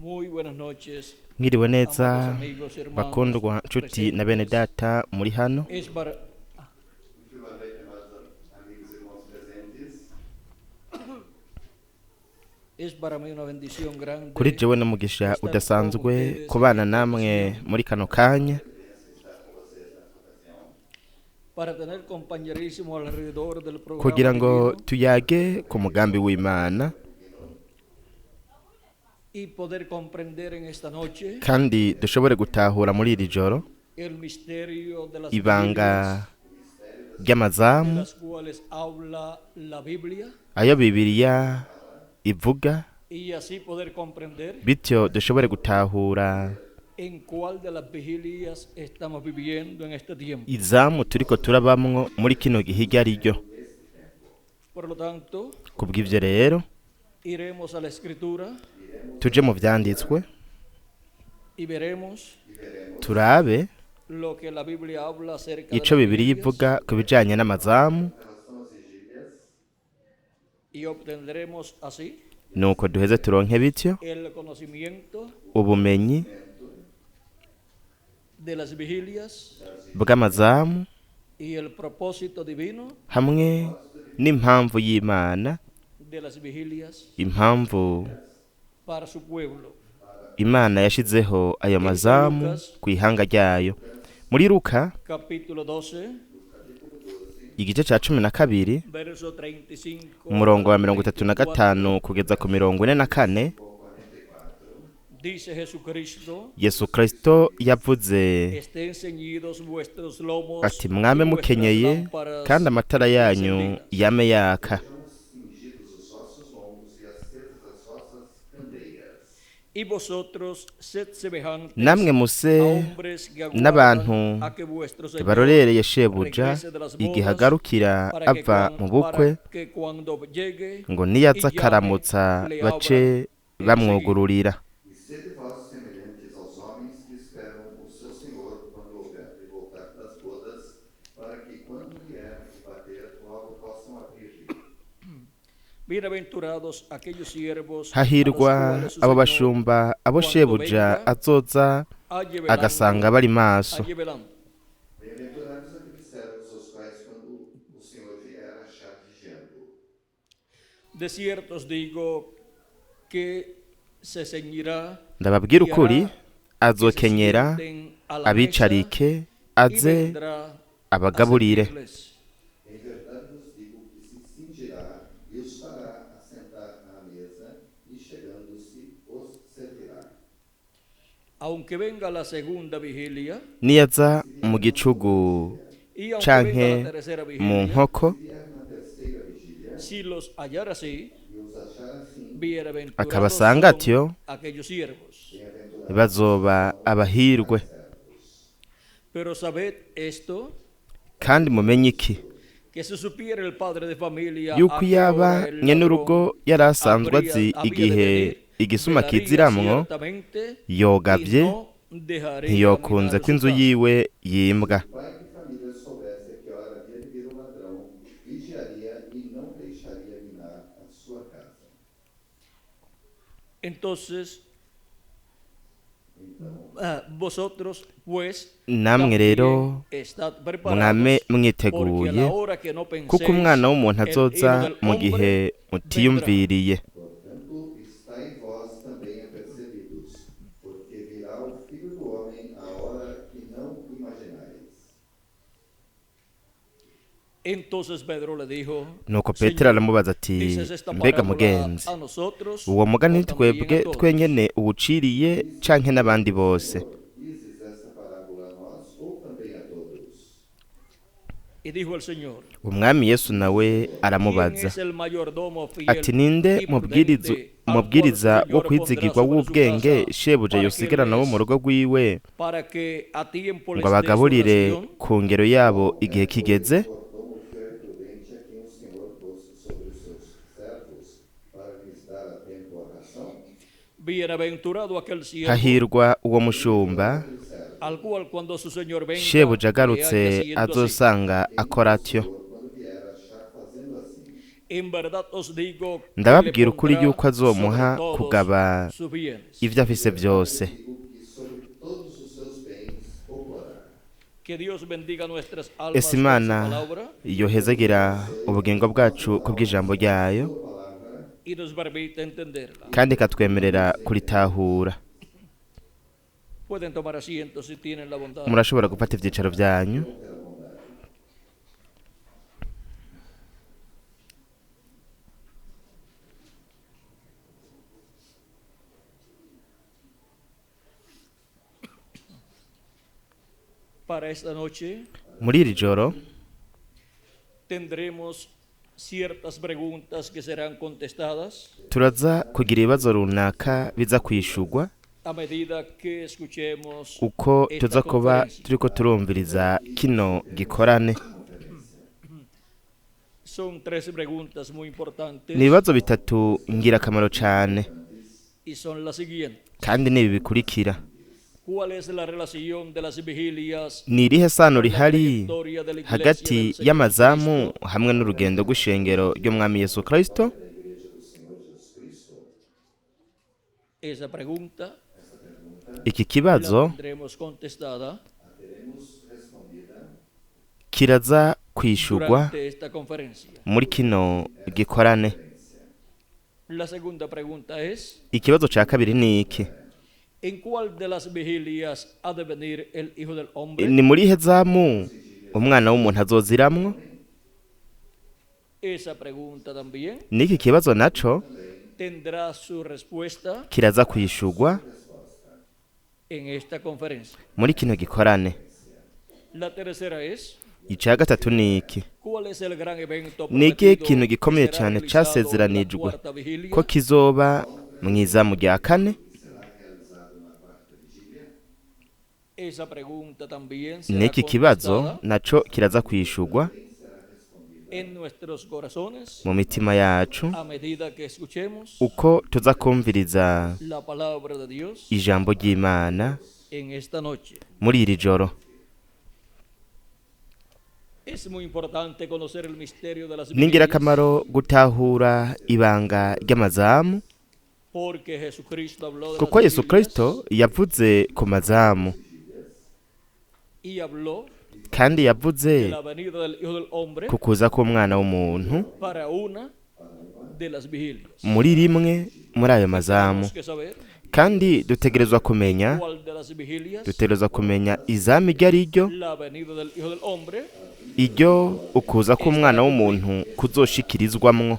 Muy buenas noches, Mwiriwe neza amados amigos y hermanos bakundwa nshuti na bene presentes. Data muri hano. Es para, Muito boa noite, amados amigos e irmãos presentes. Es para mí una bendición grande Kuri jewe n'umugisha estar con udasanzwe ustedes en kubana esta namwe ocasión muri kano kanya para tener compañerismo alrededor del programa kugira ngo divino tuyage ku mugambi w'Imana y poder comprender en esta noche kandi dushobore gutahura muri iri joro el misterio de las ibanga vigilias de ry'amazamu las cuales habla la Biblia ayo Bibiliya ivuga, y así poder comprender bityo dushobore gutahura en cuál de las vigilias estamos viviendo en este tiempo. izamu turiko turabamwo muri kino gihe iryo ari ryo. Por lo tanto, Kubw'ivyo rero iremos a la Escritura tuje mu vyanditswe y veremos turabe lo que la Biblia habla acerca de ico las Bibiliya vigilias ivuga ku bijanye n'amazamu, y obtendremos así nuko duheze turonke bityo el conocimiento ubumenyi de las vigilias bw'amazamu y el propósito divino hamwe n'impamvu y'Imana, de las vigilias impamvu para su pueblo. Imana yashizeho ayo mazamu ku ihanga ryayo. Muri Luka Capítulo 12, igice ca 12 verso 35 umurongo wa al mirongo itatu na 34, gatanu kugeza ku 44, dice Jesucristo: Yesu Kristo yavuze Estén ceñidos vuestros lomos ati: mwame y vuestras mukenyeye lámparas kandi amatara yanyu encendidas. yame yaka. Cingidos os vossos lombos e acesas as vossas candeias. Y vosotros sed semejantes Namwe a muse hombres que aguardan n'abantu a que vuestro Señor barorereye shebuja regrese de las igihe bodas, agarukira para que, ava mu bukwe, para que cuando llegue ngo niyaza y llame, akaramutsa le bace abran enseguida. bamwugururira. E sede vós semelhantes aos homens que esperam o seu Senhor quando houver de voltar das bodas, para que quando vier e bater, logo possam abrir-lhe. Bienaventurados aquellos siervos a los Hahirwa cuales su abo Señor bashumba abo cuando shebuja venga azoza halle velando, agasanga bari maso. halle velando. Bem-aventurados aqueles servos os quais, quando o Senhor vier, achar vigiando. De cierto os digo que se ceñirá Ndababwira y ukuri, hará que se azokenyera sienten a la mesa abicarike y aze vendrá a abagaburire. servirles. Em verdade vos digo que se cingirá e os fará assentar à mesa, e chegando-se, os servirá. Aunque venga la segunda vigilia Niyaza mu gicugu y aunque canke venga la tercera mu vigilia, nkoko Vier na terceira vigília si los hallar así, e os achar assim, bienaventurados akabasanga son atyo, aquellos siervos. bazoba abahirwe. Pero sabed esto, Kandi mumenye iki, que si supiera el padre de familia yuko a qué iyaba hora el nyene urugo ladrón yari asanzwe habría, azi había de igihe venir, igisuma velaría kiziramwo, ciertamente y yogavye no dejaría ntiyokunze minar ko su inzu casa. yiwe yimbwa. O pai de família soubesse a que hora havia de vir o ladrão, vigiaria e não deixaria minar a sua casa. Entonces, Então, vosotros pues Namwe rero también estad mwame preparados, porque a mwiteguye, la hora que no kuko penséis, umwana w'umuntu el azoza Hijo del mu Hombre gihe vendrá. mutiyumviriye. portanto, estai vós também apercebidos, porque virá o Filho do Homem à hora que não imaginais. Entonces Pedro le dijo: Nuko Petero Señor, aramubaza ati: ¿dices esta mbega parábola mugenzi, a nosotros uwo mugani o también twebwe a todos? twenyene uwuciriye canke n'abandi bose? Dizes esta parábola a nós ou também a todos? Y dijo el Señor: Umwami Yesu nawe ¿Quién aramubaza es el mayordomo ati: fiel ninde y mubwiriza prudente al cual su mubwiriza wo Señor pondrá kwizigirwa sobre su w'ubwenge casa shebuja para que yosigarana wo mu les rugo rwiwe para que a tiempo ngo les dé su abagaburire ración? ku ngero yabo igihe kigeze? Mordomo fiel e prudente a quem o Senhor pôs sobre os seus servos, para lhes dar a tempo a ração? Bienaventurado aquel siervo Hahirwa uwo mushumba al cual cuando su Señor venga shebuja le agarutse halle haciendo así. azosanga akora atyo. Quando vier achar fazendo assim. En verdad os digo que le Ndababwira ukuri pondrá yuko azomuha sobre todos kugaba sus bienes. ivyo afise vyose. Digo que sobre todos os seus bens o porá. Que Dios bendiga nuestras almas Ese con su Imana palabra yohezagira ubugingo bwacu kubw'ijambo ryayo y nos permita entenderla. kandi ikatwemerera kuritahura. Pueden tomar asiento si tienen la bondad. Murashobora gufata ivyicaro vyanyu. Para esta noche Muri iri joro tendremos ciertas preguntas que serán contestadas turaza kugira ibibazo runaka biza kwishurwa a medida que escuchemos uko esta tuza kuba conferencia. turiko turumviriza kino gikorane. Son tres preguntas muy importantes Ni ibibazo bitatu ngirakamaro cane y son las siguientes. kandi ni ibi bikurikira: ¿Cuál es la relación de las vigilias ni irihe sano con la rihari trayectoria de la iglesia hagati del Señor y'amazamu Jesucristo? hamwe n'urugendo rw'ishengero ry'umwami Yesu Kristo? Esa pregunta Iki la kibazo tendremos contestada kiraza kwishurwa durante esta conferencia. muri kino gikorane. La segunda pregunta es, Ikibazo ca kabiri ni iki: ¿en cuál de las vigilias ha de venir el Hijo del Hombre? Ni muri ihe zamu umwana w'umuntu azoziramwo? Esa pregunta también N'iki kibazo naco tendrá su respuesta kiraza kwishurwa en esta conferencia. muri kino gikorane. La tercera es, Ica gatatu ni iki: ¿cuál es el gran evento Ni ikihe prometido kintu que gikomeye será cane realizado en la casezeranijwe cuarta vigilia? ko kizoba mw'izamu rya kane? Esa pregunta también será N'iki kibazo contestada naco kiraza kwishurwa en nuestros corazones mu mitima yacu a medida que escuchemos uko tuza kumviriza la palabra de Dios ijambo ry'Imana en esta noche. muri iri joro. Es muy importante conocer el misterio de las Ni vigilias ingirakamaro gutahura ibanga ry'amazamu porque Jesucristo habló de kuko las Yesu vigilias Kristo yavuze ku mazamu y habló kandi yavuze de la venida del Hijo del Hombre ku kuza k'umwana w'umuntu para una de las vigilias. muri rimwe muri ayo mazamu. Tenemos que saber Kandi dutegerezwa kumenya cuál de las vigilias dutegerezwa kumenya izamu iryo ari ryo, la venida del Hijo del Hombre iryo ukuza k'umwana w'umuntu kuzoshikirizwamwo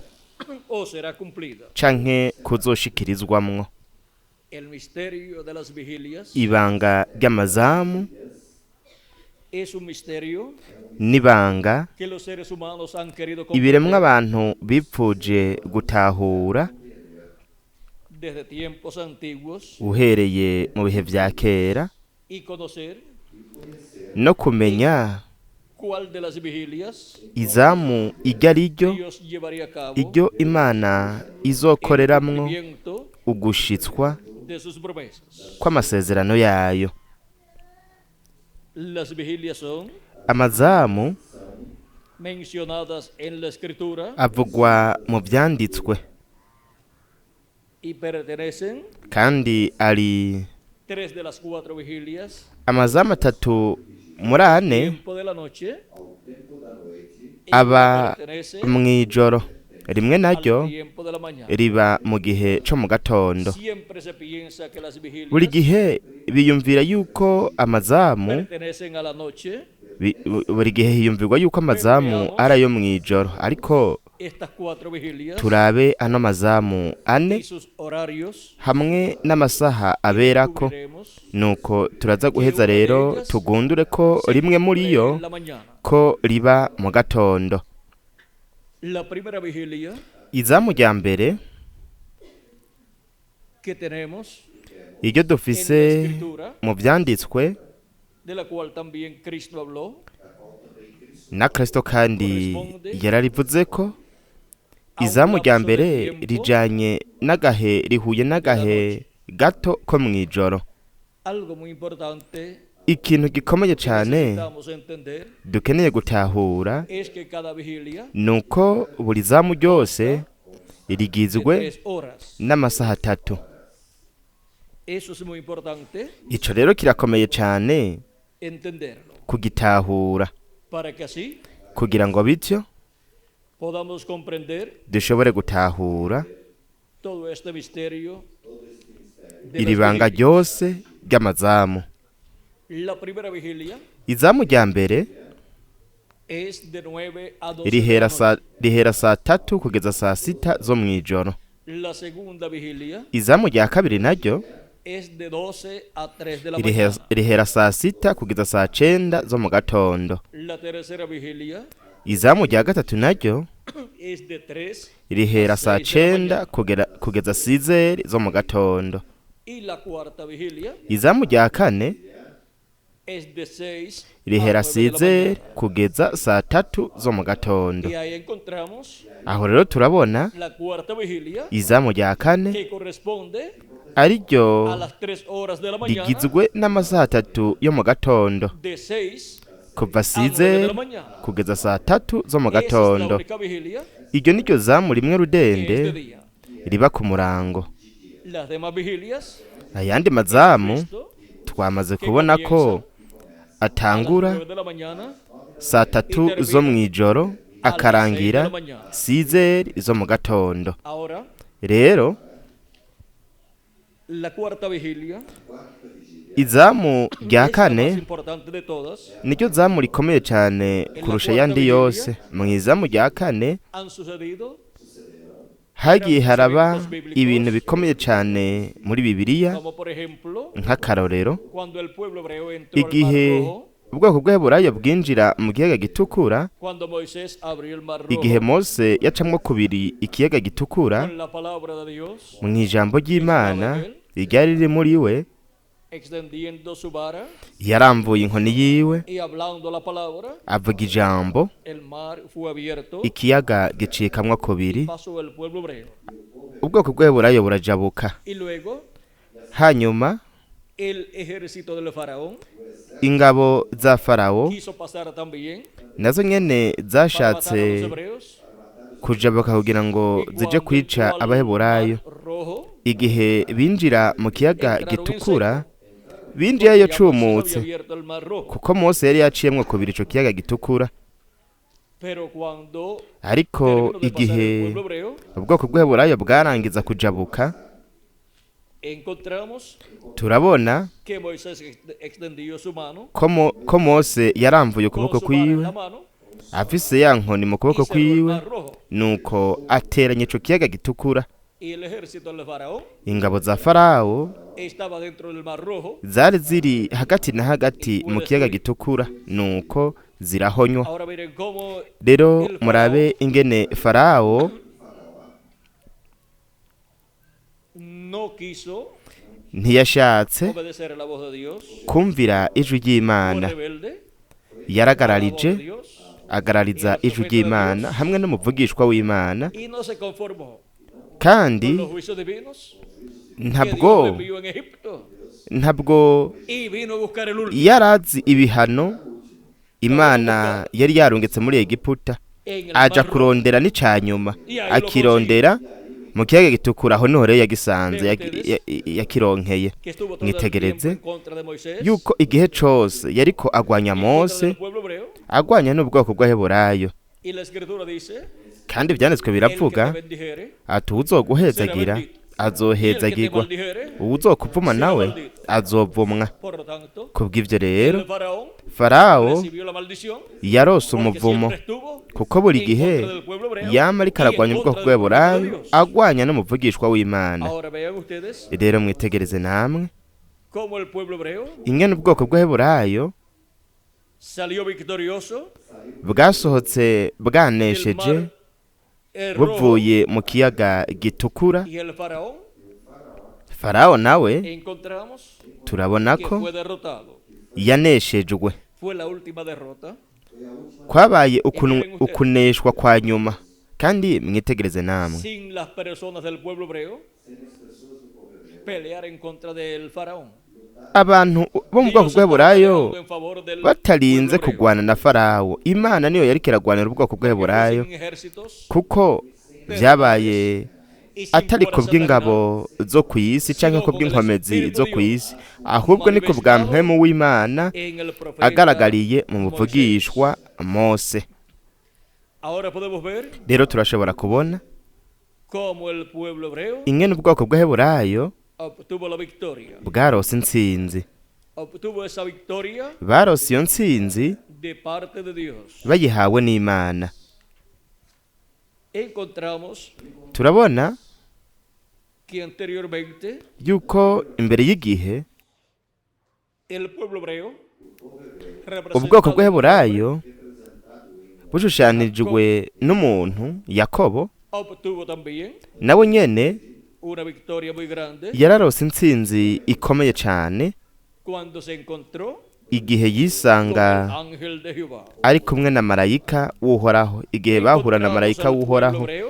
o será cumplida. canke kuzoshikirizwamwo. El misterio de las vigilias Ibanga ry'amazamu es un misterio n'ibanga que los seres humanos han querido ibiremwa comprender abantu bipfuje gutahura desde tiempos antiguos uhereye mu bihe vya kera y conocer no kumenya cuál de las vigilias izamu iryo ari ryo, Dios llevaría a cabo iryo Imana el izokoreramwo cumplimiento ugushitswa de sus promesas. kw'amasezerano yayo. Las vigilias son Amazamu mencionadas en la escritura avugwa mu vyanditswe y pertenecen kandi ari tres de las cuatro vigilias amazamu atatu muri ane tiempo de la noche y aba pertenece mw'ijoro rimwe naryo al tiempo de la mañana. riba mu gihe co mu gatondo. Siempre se piensa que las Buri vigilias gihe biyumvira yuko amazamu pertenecen a la noche. buri gihe hiyumvirwa yuko amazamu ari ayo mw'ijoro, ariko Estas cuatro vigilias turabe ano mazamu ane y sus horarios hamwe n'amasaha aberako. descubriremos Nuko turaza guheza rero tugundure ko se rimwe muri cumple yo en la mañana. ko riba mu gatondo. La primera vigilia Izamu rya mbere que tenemos iryo en la dufise escritura, mu vyanditswe de la cual también Cristo habló, na Kristo kandi yararivuze ko a un izamu rya lapso de mbere tiempo rijanye n'agahe rihuye n'agahe gato ko mw'ijoro. algo muy importante Ikintu gikomeye que cyane necesitamos entender dukeneye gutahura es que cada vigilia ni uko buri zamu ryose de rigizwe 3 horas. n'amasaha 3. Eso es muy importante Ico rero kirakomeye cyane entenderlo, kugitahura, para que así kugira ngo bityo podamos comprender dushobore gutahura todo este misterio de iri las banga vigilias. ryose ry'amazamu. La primera vigilia Izamu rya mbere es de 9 a 12 de la rihera noche. rihera saa 3 kugeza saa 6 zo mw'ijoro. La segunda vigilia Izamu rya kabiri naryo es de 12 a 3 de la mañana. rihera saa 6 kugeza saa 9 zo mu gatondo. La tercera vigilia Izamu rya gatatu naryo es de 3 rihera saa 6 de la 9 mañana. kugeza 6 zo mu gatondo. Y la cuarta vigilia Izamu rya kane es de 6 a rihera 9 de la 6 mañana. kugeza saa 3 zo mu gatondo. Y ahí encontramos Aho rero turabona la cuarta vigilia izamu rya kane que corresponde ariryo a las 3 horas de la mañana, rigizwe n'amasaha 3 yo mu gatondo, de 6 kuva a 9 de la 6 mañana. kugeza saa 3 zo mu Esa es la gatondo. única vigilia Iryo niryo zamu rimwe que es de rudende día. riba ku murango. Las demás vigilias, Ayandi mazamu Cristo, twamaze que kubona ko comienza a las atangura 9 de la mañana saa 3 zo mw'ijoro a las 6 de akarangira la mañana. 6 zo mu gatondo. Ahora, Rero la cuarta vigilia izamu rya es la kane más importante de todas. niryo zamu rikomeye cyane En la kurusha cuarta ayandi vigilia yose. Mu izamu rya kane han sucedido hagiye grandes haraba eventos bíblicos, ibintu bikomeye cyane muri Bibiliya, como por ejemplo nk'akarorero cuando el pueblo hebreo entró al Mar igihe Rojo, ubwoko bw'Abaheburayo bwinjira mu kiyaga gitukura, cuando Moisés abrió el Mar igihe Rojo Mose yacamwo kubiri ikiyaga gitukura con la palabra de Dios, mu ijambo que estaba ry'Imana en él, ryari riri muri we, extendiendo su vara yarambuye inkoni yiwe y hablando la palabra, avuga ijambo, el mar fue abierto, ikiyaga gicikamwo kubiri, pasó el pueblo hebreo. ubwoko bw'Abaheburayo burajabuka. Y luego Hanyuma el ejército del faraón ingabo za Farawo quiso pasar también nazo nyene para matar a los zashatse hebreos. kujabuka kugira ngo Y zije cuando kwica entró al Abaheburayo. mar rojo, Igihe binjira mu kiyaga entraron en gitukura, seco, porque binjiyeyo ya Moisés había cumutse, abierto el mar rojo. kuko Mose yari yaciyemwo kubiri ico kiyaga gitukura. Pero cuando Ariko terminó de pasar el igihe pueblo hebreo, ubwoko bw'Abaheburayo bwarangiza kujabuka, encontramos turabona que Moisés extendió su mano, ko Mose yaramvuye con ukuboko su vara en kwiwe, la mano, afise ya nkoni mu y kuboko cerró el kwiwe, mar rojo. nuko ateranya ico kiyaga gitukura. Y el ejército del faraón Ingabo za Farawo estaba dentro del mar rojo. zari ziri hagati na Y hagati fue mu kiyaga destruido. gitukura, nuko zirahonywa. Ahora miren cómo Rero el murabe faraón ingene Farawo no quiso ntiyashatse obedecer a la voz de Dios, kumvira ijwi fue ry'Imana, rebelde a la voz de yaragararije Dios agarariza y al ijwi profeta de ry'Imana Dios hamwe n'umuvugishwa w'Imana, y no se conformó kandi con los juicios divinos que Dios ntabwo le envió en Egipto ntabwo y vino a buscar el último yarazi ibihano Imana yari yarungitse muri Egiputa, en el aja mar rojo. kurondera n'icanyuma, Y ahí lo consiguió. akirondera mu kiyaga gitukura, aho niho rero yagisanze, Vean ustedes yakironkeye. que estuvo todo el tiempo Mwitegereze en contra de Moisés, yuko igihe cose yariko agwanya en contra del Mose, pueblo hebreo, agwanya n'ubwoko bw'Abaheburayo. y la escritura dice: Kandi ivyanditswe el que biravuga te bendijere ati será uwuzoguhezagira bendito, y el que te azohezagirwa, maldijere uwuzokuvuma será nawe maldito. azovumwa. Por lo tanto, Kubw'ivyo rero el faraón Farawo recibió la maldición yarose porque umuvumo, siempre estuvo kuko buri en gihe contra del pueblo hebreo yama ariko y en aragwanya ubwoko contra del profeta de bw'Abaheburayo, Dios. agwanya n'umuvugishwa w'Imana. Ahora vean ustedes Rero mwitegereze namwe cómo el pueblo hebreo ingene ubwoko bw'Abaheburayo salió victorioso bwasohotse del bwanesheje mar rojo, buvuye mu kiyaga gitukura. y el faraón Farawo nawe encontramos turabona que ko fue derrotado. yaneshejwe. Fue la última derrota. Kwabaye Y miren ustedes, ukuneshwa kwa nyuma. Kandi mwitegereze namwe sin las personas del pueblo hebreo pelear en contra del faraón. Abantu bo mu bwoko Dios estaba bw'Heburayo peleando en favor del batarinze pueblo hebreo, kugwana na Farawo, Imana niyo yariko iragwanira ubwoko porque fue bw'Heburayo, sin ejércitos kuko vyabaye y sin atari ku fuerza bw'ingabo zo ku isi canke sino ku con el bw'inkomezi Espíritu zo de ku Dios isi, ahubwo ni ku bwa manifestado mpwemu w'Imana en el profeta agaragariye mu Moisés. muvugishwa Mose. Ahora podemos ver Rero turashobora kubona cómo el pueblo hebreo ingene ubwoko bw'Heburayo obtuvo la victoria. bwarose intsinzi. Obtuvo esa victoria Barose iyo ntsinzi de parte de Dios. bayihawe n'Imana. Encontramos Turabona que anteriormente yuko imbere y'igihe el pueblo hebreo, ubwoko representado por el hombre, bw'Heburayo bushushanijwe n'umuntu Yakobo, obtuvo también nawe nyene una victoria muy grande yararose intsinzi ikomeye cane cuando se encontró igihe con el yisanga ángel de Jehová. ari kumwe na marayika w'Uhoraho, igihe bahura na Encontramos marayika al pueblo w'Uhoraho. hebreo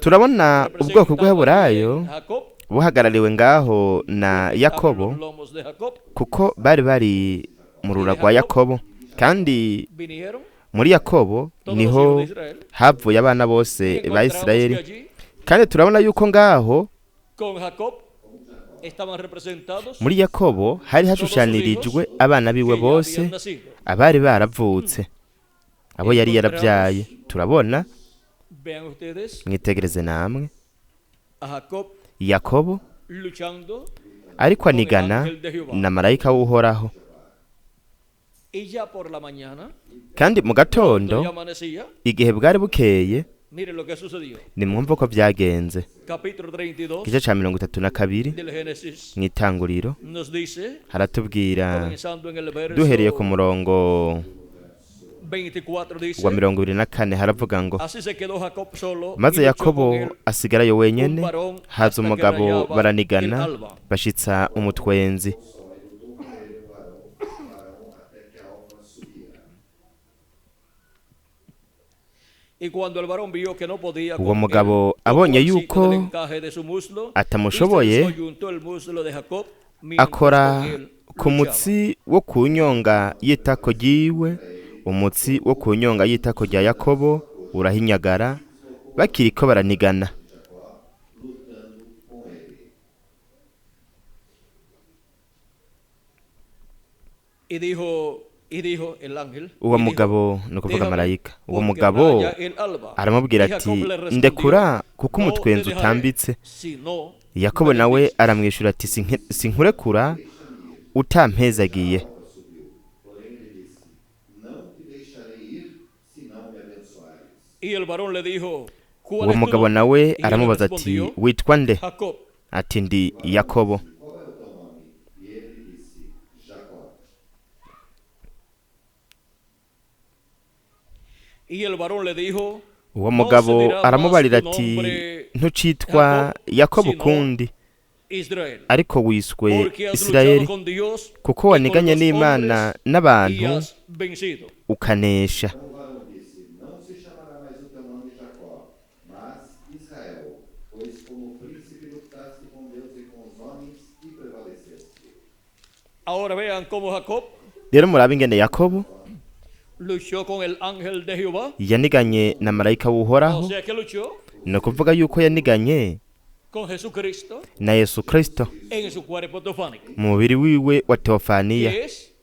Turabona ubwoko representado allí en bw'Heburayo Jacob, buhagarariwe ngaho na estaban los Yakobo, lomos de Jacob, kuko bari bari mu rura y de rwa Jacob Yakobo, kandi vinieron muri Yakobo todos los hijos niho de Israel. havuye abana Y bose ba encontramos que Isirayeli. allí Kandi turabona yuko ngaho con Jacob estaban representados muri Yakobo hari todos sus hashushanirijwe hijos abana biwe que ya bose habían nacido. abari baravutse, abo yari yarabyaye. Encontramos, Turabona, vean ustedes, mwitegereze namwe, a Jacob Yakobo luchando ariko con el anigana ángel de Jehová. na marayika w'Uhoraho. Y ya por la mañana, Kandi mu cuando gatondo ya amanecía, igihe bwari bukeye, miren lo que sucedió. nimwumve uko byagenze. Capítulo 32 Igice ca 32 del Génesis mw'itanguriro nos dice, haratubwira, comenzando en el duhereye ku verso murongo 24, wa dice, 24 haravuga ngo: así se quedó Jacob solo y maze luchó Yakobo con él asigarayo un wenyene, varón haza hasta que umugabo rayaba el baranigana, alba. bashitsa umutwenzi. Y cuando el varón vio que no podía Uwo con él, mugabo tocó abonye al sitio yuko del encaje de su muslo y se atamushoboye, desoyuntó el muslo de Jacob mientras akora con él ku luchaba. mutsi wo ku nyonga y'itako ryiwe, umutsi wo ku nyonga y'itako rya Yakobo urahinyagara bakiriko baranigana. Y dijo el ángel, Uwo y dijo, mugabo, ni ukuvuga déjame, marayika, uwo porque mugabo raya el alba. aramubwira Y ati: Jacob le respondió, ndekura kuko no te umutwenzi dejaré utambitse. si no Yakobo me nawe bendices. aramwishyura ati: Sinkurekura utampezagiye. Porém lhe disse: Não te deixarei ir se não me abençoares. Y el varón le dijo, ¿cuál Uwo es tu mugabo nombre? nawe Y él le aramubaza ati: respondió, witwa nde? Jacob. Ati: ndi Yakobo. Qual é o teu nome? E ele lhe disse: Jacó. Y el varón le dijo, Uwo no se mugabo dirá más aramubarira tu ati: nombre ntucitwa Jacob, Yakobo sino ukundi, Israel, ariko wiswe porque has luchado Isirayeli, con Dios kuko y con waniganye los n'Imana hombres y n'abantu has vencido. ukanesha. Então o varão disse: Não se chamará mais o teu nome Jacó, mas Israel, pois como príncipe lutaste com Deus e com os homens e prevaleceste. Ahora vean cómo Jacob Rero murabe ingene Yakobo luchó con el ángel de Jehová. yaniganye na marayika w'Uhoraho, O sea que luchó ni ukuvuga yuko yaniganye con Jesucristo na Yesu Kristo en su cuerpo teofánico, mu mubiri wiwe wa teofaniya, que es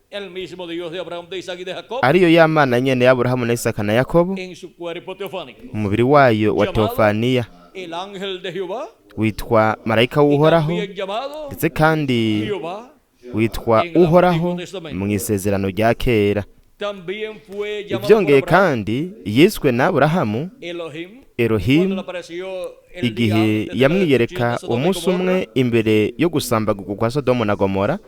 el mismo Dios de Abraham, de Isaac y de Jacob, ariyo ya Mana nyene y'Aburahamu na Isaka na Yakobo, en su cuerpo teofánico, mu mubiri wayo wa llamado teofaniya el ángel de Jehová witwa marayika y w'Uhoraho, también llamado ndetse kandi Jehová witwa en el Uhoraho Antiguo Testamento. mu isezerano rya kera. También fue llamado por Ivyongeye Abraham kandi yiswe na Aburahamu Elohim cuando Elohim le apareció el día igihe antes de la destrucción yamwiyereka de Sodoma y umunsi umwe Gomorra. imbere yo gusambagurwa kwa Sodomu na Gomora,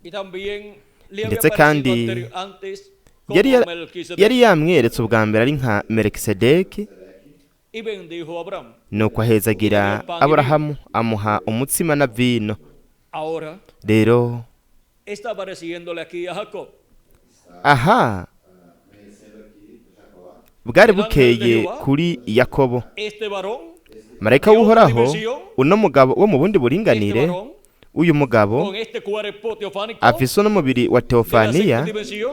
Y también le había ndetse aparecido kandi antes yari como yara- Melquisedec yari yamweretse ubwa mbere ari nka Melikisedeki. y bendijo a Abraham. Nuko ahezagira Le dio pan y vino. Aburahamu, amuha umutsima na vino. Ahora Rero está apareciéndole aquí a Jacob aha bwari el ángel de bukeye Jehová, kuri Yakobo. este varón Marayika de otra w'Uhoraho, dimensión, uno mugabo wo mu bundi este buringanire, varón Uyu mugabo con este cuerpo teofánico afise n'umubiri wa teofaniya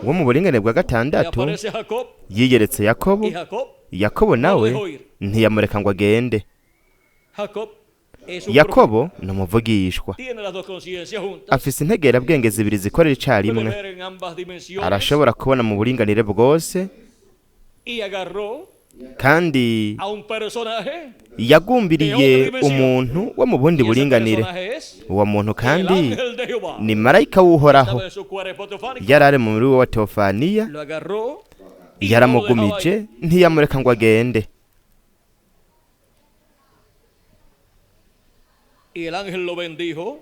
wo mu buringanire bwa le gatandatu, aparece a Jacob yiyeretse Yakobo. y Jacob, Yakobo nawe ntiyamureka ngo agende. Jacob es un Yakobo ni umuvugishwa, profeta. Tiene las dos conciencias juntas, afise integerabwenge zibiri zikorera puede icarimwe, ver en ambas dimensiones arashobora kubona mu buringanire bwose, y agarró kandi a un personaje yagumbiriye umuntu wo mu bundi y ese buringanire. personaje es Uwo muntu el kandi ángel de Jehová. ni marayika w'Uhoraho. Estaba en su cuerpo teofánico, Yari ari mu mubiri we wa teofaniya, lo agarró y no lo dejaba ir. yaramugumije ntiyamureka ngo agende. Y el ángel lo bendijo.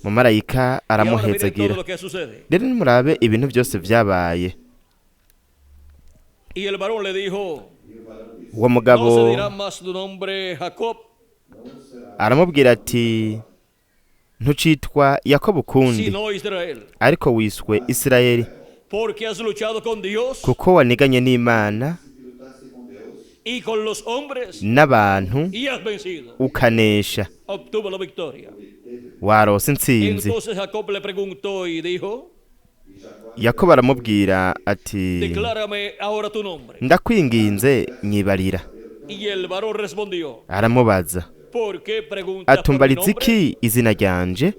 Umumarayika Y ahora miren todo aramuhezagira. lo que sucede. Rero nimurabe ibintu byose vyabaye. Y el varón le dijo, Uwo no mugabo se dirá más tu nombre Jacob, aramubwira ati ntucitwa Yakobo ukundi, sino Israel, ariko wiswe Isirayeli, porque has luchado con Dios kuko waniganye n'Imana y con los hombres n'abantu y has vencido. ukanesha, Obtuvo la victoria. warose intsinzi. Entonces Jacob le preguntó y dijo, Yakobo aramubwira ati declárame ahora tu nombre. ndakwinginze nyibarira. Y el varón respondió, Aramubaza ¿por qué preguntas por mi atumbariza nombre? iki izina ryanje?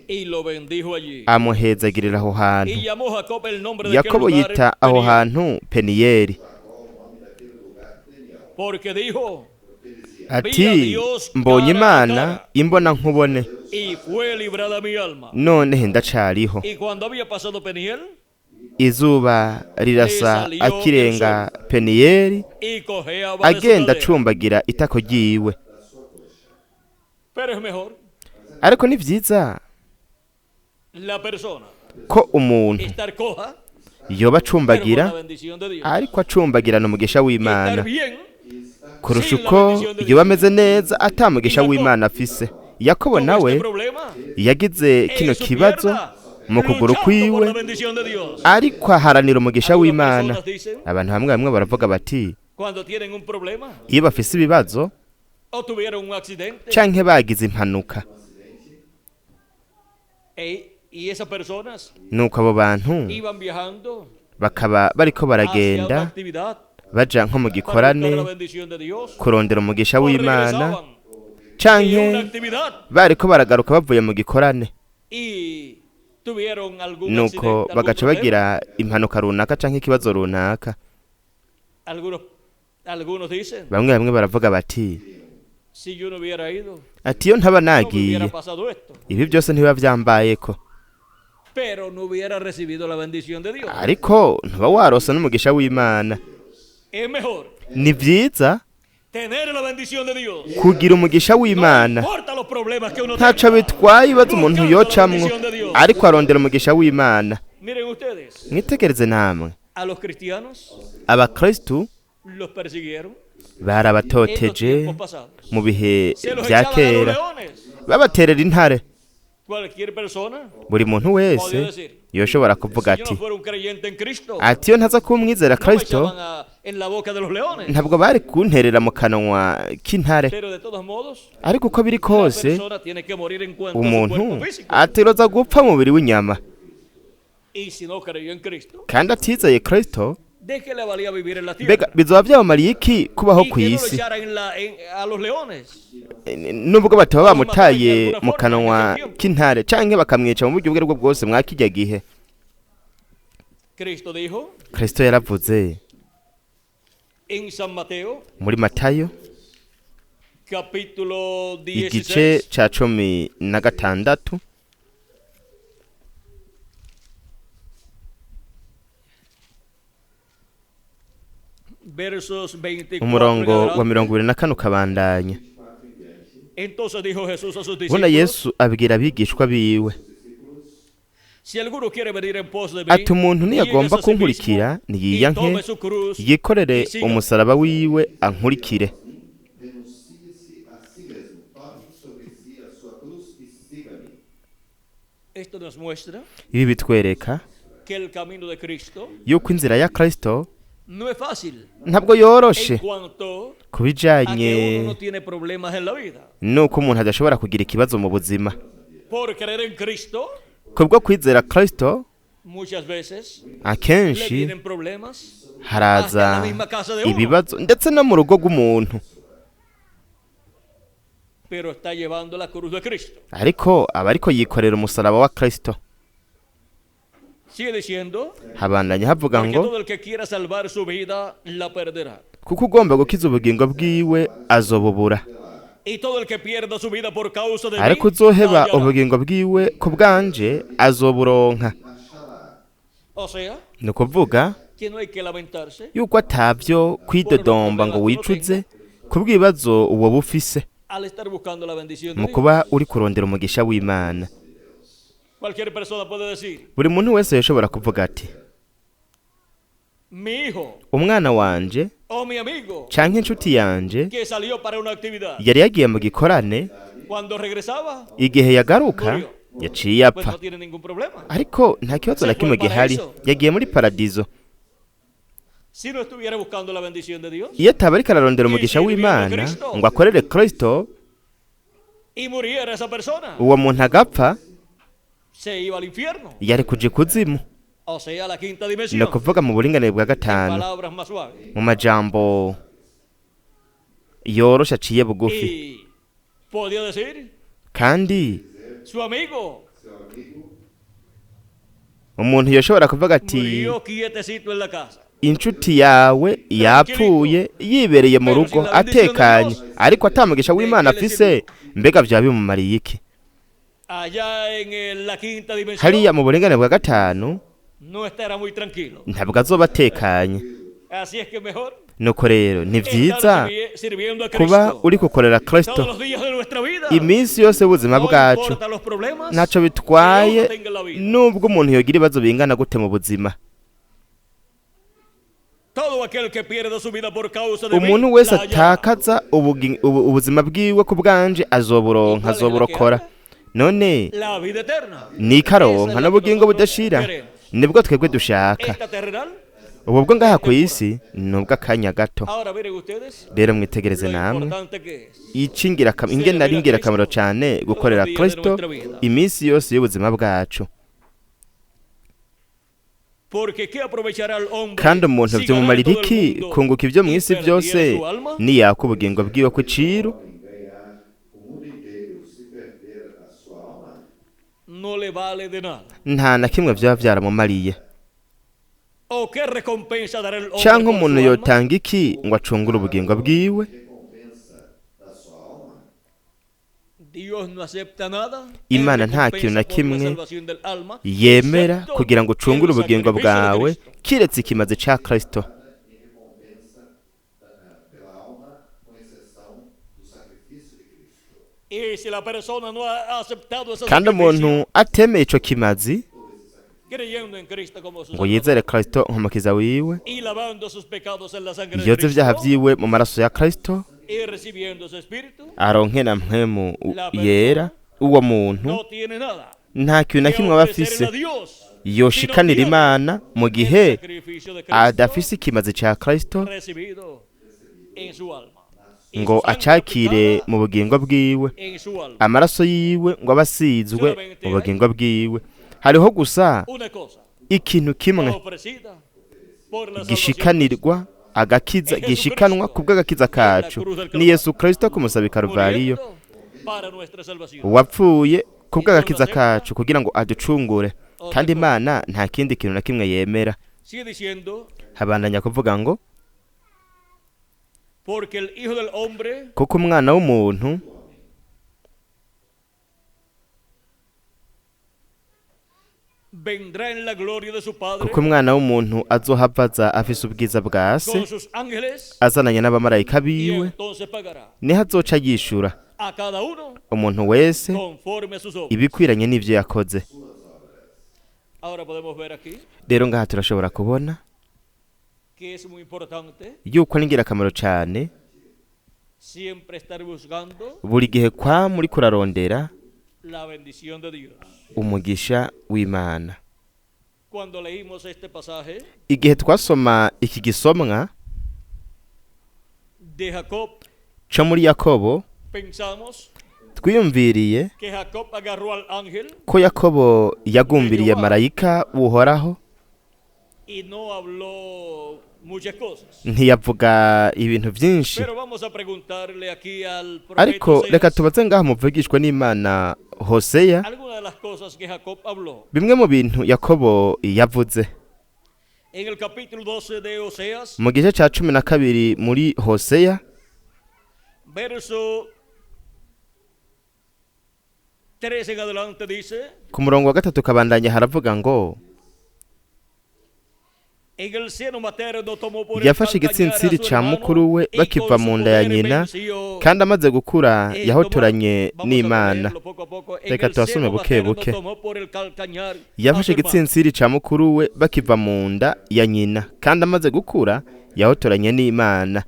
Y lo bendijo allí. Amuhezagirira aho hantu. Y llamó Jacob el nombre de aquel Yakobo lugar yita aho Peniel, hantu Peniyeli, porque dijo, ati mbonye Imana imbona nkubone, y fue librada mi alma. nonehe ndacariho. Y cuando había pasado Peniel Izuba rirasa akirenga Peniyeli, y cojeaba de su agenda cadera. acumbagira itako ryiwe. Pero es mejor Ariko ni vyiza la persona ko umuntu estar coja, yoba pero con la acumbagira, bendición de Dios. ariko acumbagirana umugisha Estar w'Imana, bien kurusha uko yoba ameze neza ata mugisha w'Imana afise. Yakobo con nawe este problema yagize en kino su kibazo pierna, mu kuguru luchando por kwiwe, la bendición de Dios. ariko aharanira umugisha Algunas w'Imana. personas dicen, Abantu bamwe bamwe baravuga bati cuando tienen un problema iyo bafise ibibazo o tuvieron un accidente canke bagize impanuka, y esas personas nuko abo bantu iban viajando bakaba bariko hacia una baragenda actividad baja nko mu para buscar gikorane la bendición de Dios kurondera umugisha o w'Imana, regresaban de canke una actividad bariko baragaruka bavuye mu gikorane, y tuvieron algún nuko accidente, algún bagaca problema. bagira impanuka runaka canke ikibazo runaka. Algunos, algunos dicen, Bamwe bamwe baravuga bati si yo no hubiera ido, ati iyo ntaba no me nagiye hubiera pasado esto, ibi byose ntibiba vyambayeko, pero no hubiera recibido la bendición de Dios. ariko ntuba warose n'umugisha w'Imana. Es mejor Ni vyiza tener la bendición de Dios. kugira umugisha No w'Imana, importa los problemas que uno ntaco tenga. bitwaye ibibazo umuntu yocamwo, ariko arondera umugisha w'Imana. Miren ustedes, Mwitegereze namwe, a los cristianos abakristu los persiguieron en los barabatoteje tiempos pasados. mu bihe Se los vya echaban a los kera, leones. babaterera intare. Cualquier persona Buri muntu wese podía decir, yoshobora kuvuga si yo ati no fuera un creyente en Cristo, ati iyo ntaza kuba umwizera no me Kristo, echaban en la boca de los leones. ntabwo bari kunterera mu kanwa k'intare. Pero de todos modos, Ariko uko biri la kose, persona tiene que morir en cuanto a su umuntu cuerpo físico. ateroza gupfa mu mubiri w'inyama, Y si no creyó en Cristo, kandi atizeye Kristo, ¿de qué le valía vivir en la mbega tierra? bizoba byamamariye iki kubaho Y ku que no lo isi? echaran a los leones. Nubwo bataba bamutaye mu kanwa k'intare canke bakamwica mu buryo ubwo aribwo bwose mwa kirya gihe, Cristo dijo Kristo yaravuze en San Mateo, muri Matayo capítulo igice 16, ca 16, versos 24 en umurongo wa adelante. 24 ukabandanya. Entonces dijo Jesús a sus Bona discípulos, Yesu abwira abigishwa biwe si alguno quiere venir en pos de mí, ati umuntu niyagomba niéguese a sí mismo kunkurikira y niyiyanke, tome su cruz yikorere y sígame. umusaraba wiwe ankurikire. Renuncie-se a si mesmo, tome sobre si a sua cruz e siga-me. Esto nos muestra Ibi bitwereka que el camino de Cristo yuko inzira ya Kristo no es fácil ntabwo yoroshe en cuanto ku a bijanye que uno no tiene problemas en la vida. nuko umuntu adashobora kugira ikibazo mu buzima. Por creer en Cristo, Kubwo kwizera Kristo, muchas veces le akenshi vienen problemas haraza ibibazo ndetse no mu rugo rw'umuntu, pero está llevando la cruz de Cristo. ariko aba ariko yikorera umusaraba wa Kristo. Sigue diciendo, Habandanya havuga porque ngo todo el que quiera salvar su vida la perderá. kuko ugomba gukiza ubugingo bwiwe azobubura, Y todo el que pierda su vida por causa de mí, ariko uzoheba la hallará. ubugingo bwiwe ku bwanje azoburonka. O sea, Ni ukuvuga que no hay que lamentarse yuko atavyo kwidodomba ngo wicuze kubw'ibibazo uwo bufise al estar buscando la bendición de mu Dios. kuba uri kurondera umugisha w'Imana. Cualquier persona puede decir, Buri muntu wese yoshobora kuvuga ati mi hijo umwana wanje o mi amigo canke inshuti yanje que salió para una actividad, yari yagiye mu gikorane, cuando regresaba, igihe yagaruka yaciye pues apfa, no tiene ningún problema. ariko nta kibazo na kimwe gihari, yagiye muri paradizo. Si no estuviera buscando la bendición de Dios Iyo ataba ariko ararondera umugisha w'Imana ngo akorere Kristo, y muriera esa persona, uwo muntu agapfa, se iba al infierno, yari kuja ikuzimu, o sea, a la quinta ni dimensión. ukuvuga mu buringanire bwa gatanu, Palabras más suaves. mu majambo yoroshe aciye bugufi. Y podía decir, Kandi su amigo umuntu yoshobora kuvuga ati murió quietecito en la casa. inshuti yawe yapfuye yibereye mu rugo atekanye, ariko atamugisha w'Imana afise, mbega byaba bimumariye iki? Allá en la quinta dimensión Hariya mu buringanire bwa gatanu no estará muy tranquilo. ntabwo azoba atekanye. Así es que mejor Nuko rero ni estar vyiza sirviendo a kuba Cristo uri gukorera todos Kristo los días de nuestra vida. iminsi yose y'ubuzima No bwacu. importa los problemas Ntaco que bitwaye uno tenga en la vida. nubwo umuntu yogira ibibazo bingana gute mu buzima. Todo aquel que pierda su vida por causa de mí, Umuntu wese la hallará. atakaza ubuzima bwiwe ku bwanje azoburonka, azoburokora. None La vida eterna. nikaronka n'ubugingo budashira, nibwo twebwe dushaka. Esta terrenal. Ubu bwo ngaha ku isi ni ubw'akanya gato. Ahora miren ustedes Rero mwitegereze lo namwe importante que es ingene ari ingirakamaro cyane gukorera Kristo iminsi yose y'ubuzima bwacu. Porque ¿qué aprovechará el hombre Kandi umuntu si ganara vyomumarira todo el iki mundo kunguka ivyo y mw'isi perdiera byose su alma? niyaka ubugingo bwiwe ku ciru? Homem ganhar o mundo inteiro se perder a sua alma? No le vale de nada. Nta na kimwe vyoba vyaramumariye. ¿O qué recompensa dará el hombre Canke por umuntu su alma? yotanga iki ngo acungure ubugingo bwiwe? Recompensa da sua alma? Dios no acepta nada en Imana nta kintu na recompensa por la kimwe salvación del alma, yemera excepto kugira ngo ucungure el ubugingo sacrificio de bwawe Cristo. kiretse ikimazi ca Kristo. Em recompensa pela alma, com exceção do sacrifício de Cristo. Y si la persona no ha aceptado ese Kandi sacrificio, umuntu atemeye ico kimazi creyendo en Cristo como su ngo Salvador yizere Kristo nk'umukiza wiwe, y lavando sus pecados en la sangre de yoze ivyaha Cristo vyiwe mu maraso ya Kristo, y recibiendo su espíritu, aronke na mpwemu yera, uwo muntu no tiene nada nta kintu na que kimwe aba ofrecerle afise a Dios yoshikanira si no tiene Imana mu el gihe sacrificio de Cristo adafise ikimazi ca Kristo recibido en su alma y ngo su sangre acakire aplicada mu bugingo bwiwe, en su alma. amaraso yiwe ngo abe asizwe mu bugingo bwiwe. Hariho gusa Una cosa ikintu kimwe ofrecida por la salvación gishikanirwa agakiza, gishikanwa kubw'agakiza kacu, ni Yesu Kristo kumusaba i Karuvariyo, muriendo para nuestra salvación. uwapfuye kubw'agakiza kacu kugira ngo aducungure. Kandi Imana nta kindi kintu na kimwe yemera. Sigue diciendo, Habandanya kuvuga ngo porque el Hijo del Hombre kuko umwana w'umuntu vendrá en la gloria de su Padre kuko umwana w'umuntu azohava aza afise ubwiza bwa se con sus ángeles azananye n'abamarayika y biwe, entonces pagará niho azoca yishura a cada uno umuntu wese conforme a sus obras. ibikwiranye n'ivyo yakoze. Ahora podemos ver aquí Rero ngaha turashobora kubona que es muy importante yuko ari ingirakamaro cane siempre estar buscando buri gihe kwa muri kurarondera la bendición de Dios. umugisha w'Imana. Cuando leímos este pasaje Igihe twasoma iki gisomwa de Jacob, co muri Yakobo, pensamos Twiyumviriye que Jacob agarró al ángel ko Yakobo yagumbiriye marayika Uhoraho, y no habló muchas cosas. Ntiyavuga ibintu byinshi. Pero vamos a preguntarle aquí al profeta Ariko Oseas reka tubaze ngaha muvugishwe n'Imana Hoseya algunas de las cosas que Jacob habló. bimwe mu bintu Yakobo yavuze. En el capítulo 12 de Oseas, Mu gice ca 12 muri Hoseya, verso 3 en adelante dice: ku murongo wa 3 kabandanya haravuga ngo: En el seno materno tomó por el Yafashe calcañar a igitsintsiri su ca hermano mukuru we y bakiva con su mu nda ya poder nyina, venció. kandi amaze gukura yahotoranye Vamos a n'Imana. leerlo poco a poco. En Reka el tuhasome seno buke materno buke. tomó por el calcañar a Yafashe su hermano. igitsintsiri ca mukuru we bakiva mu nda ya nyina, kandi amaze gukura yahotoranye n'Imana.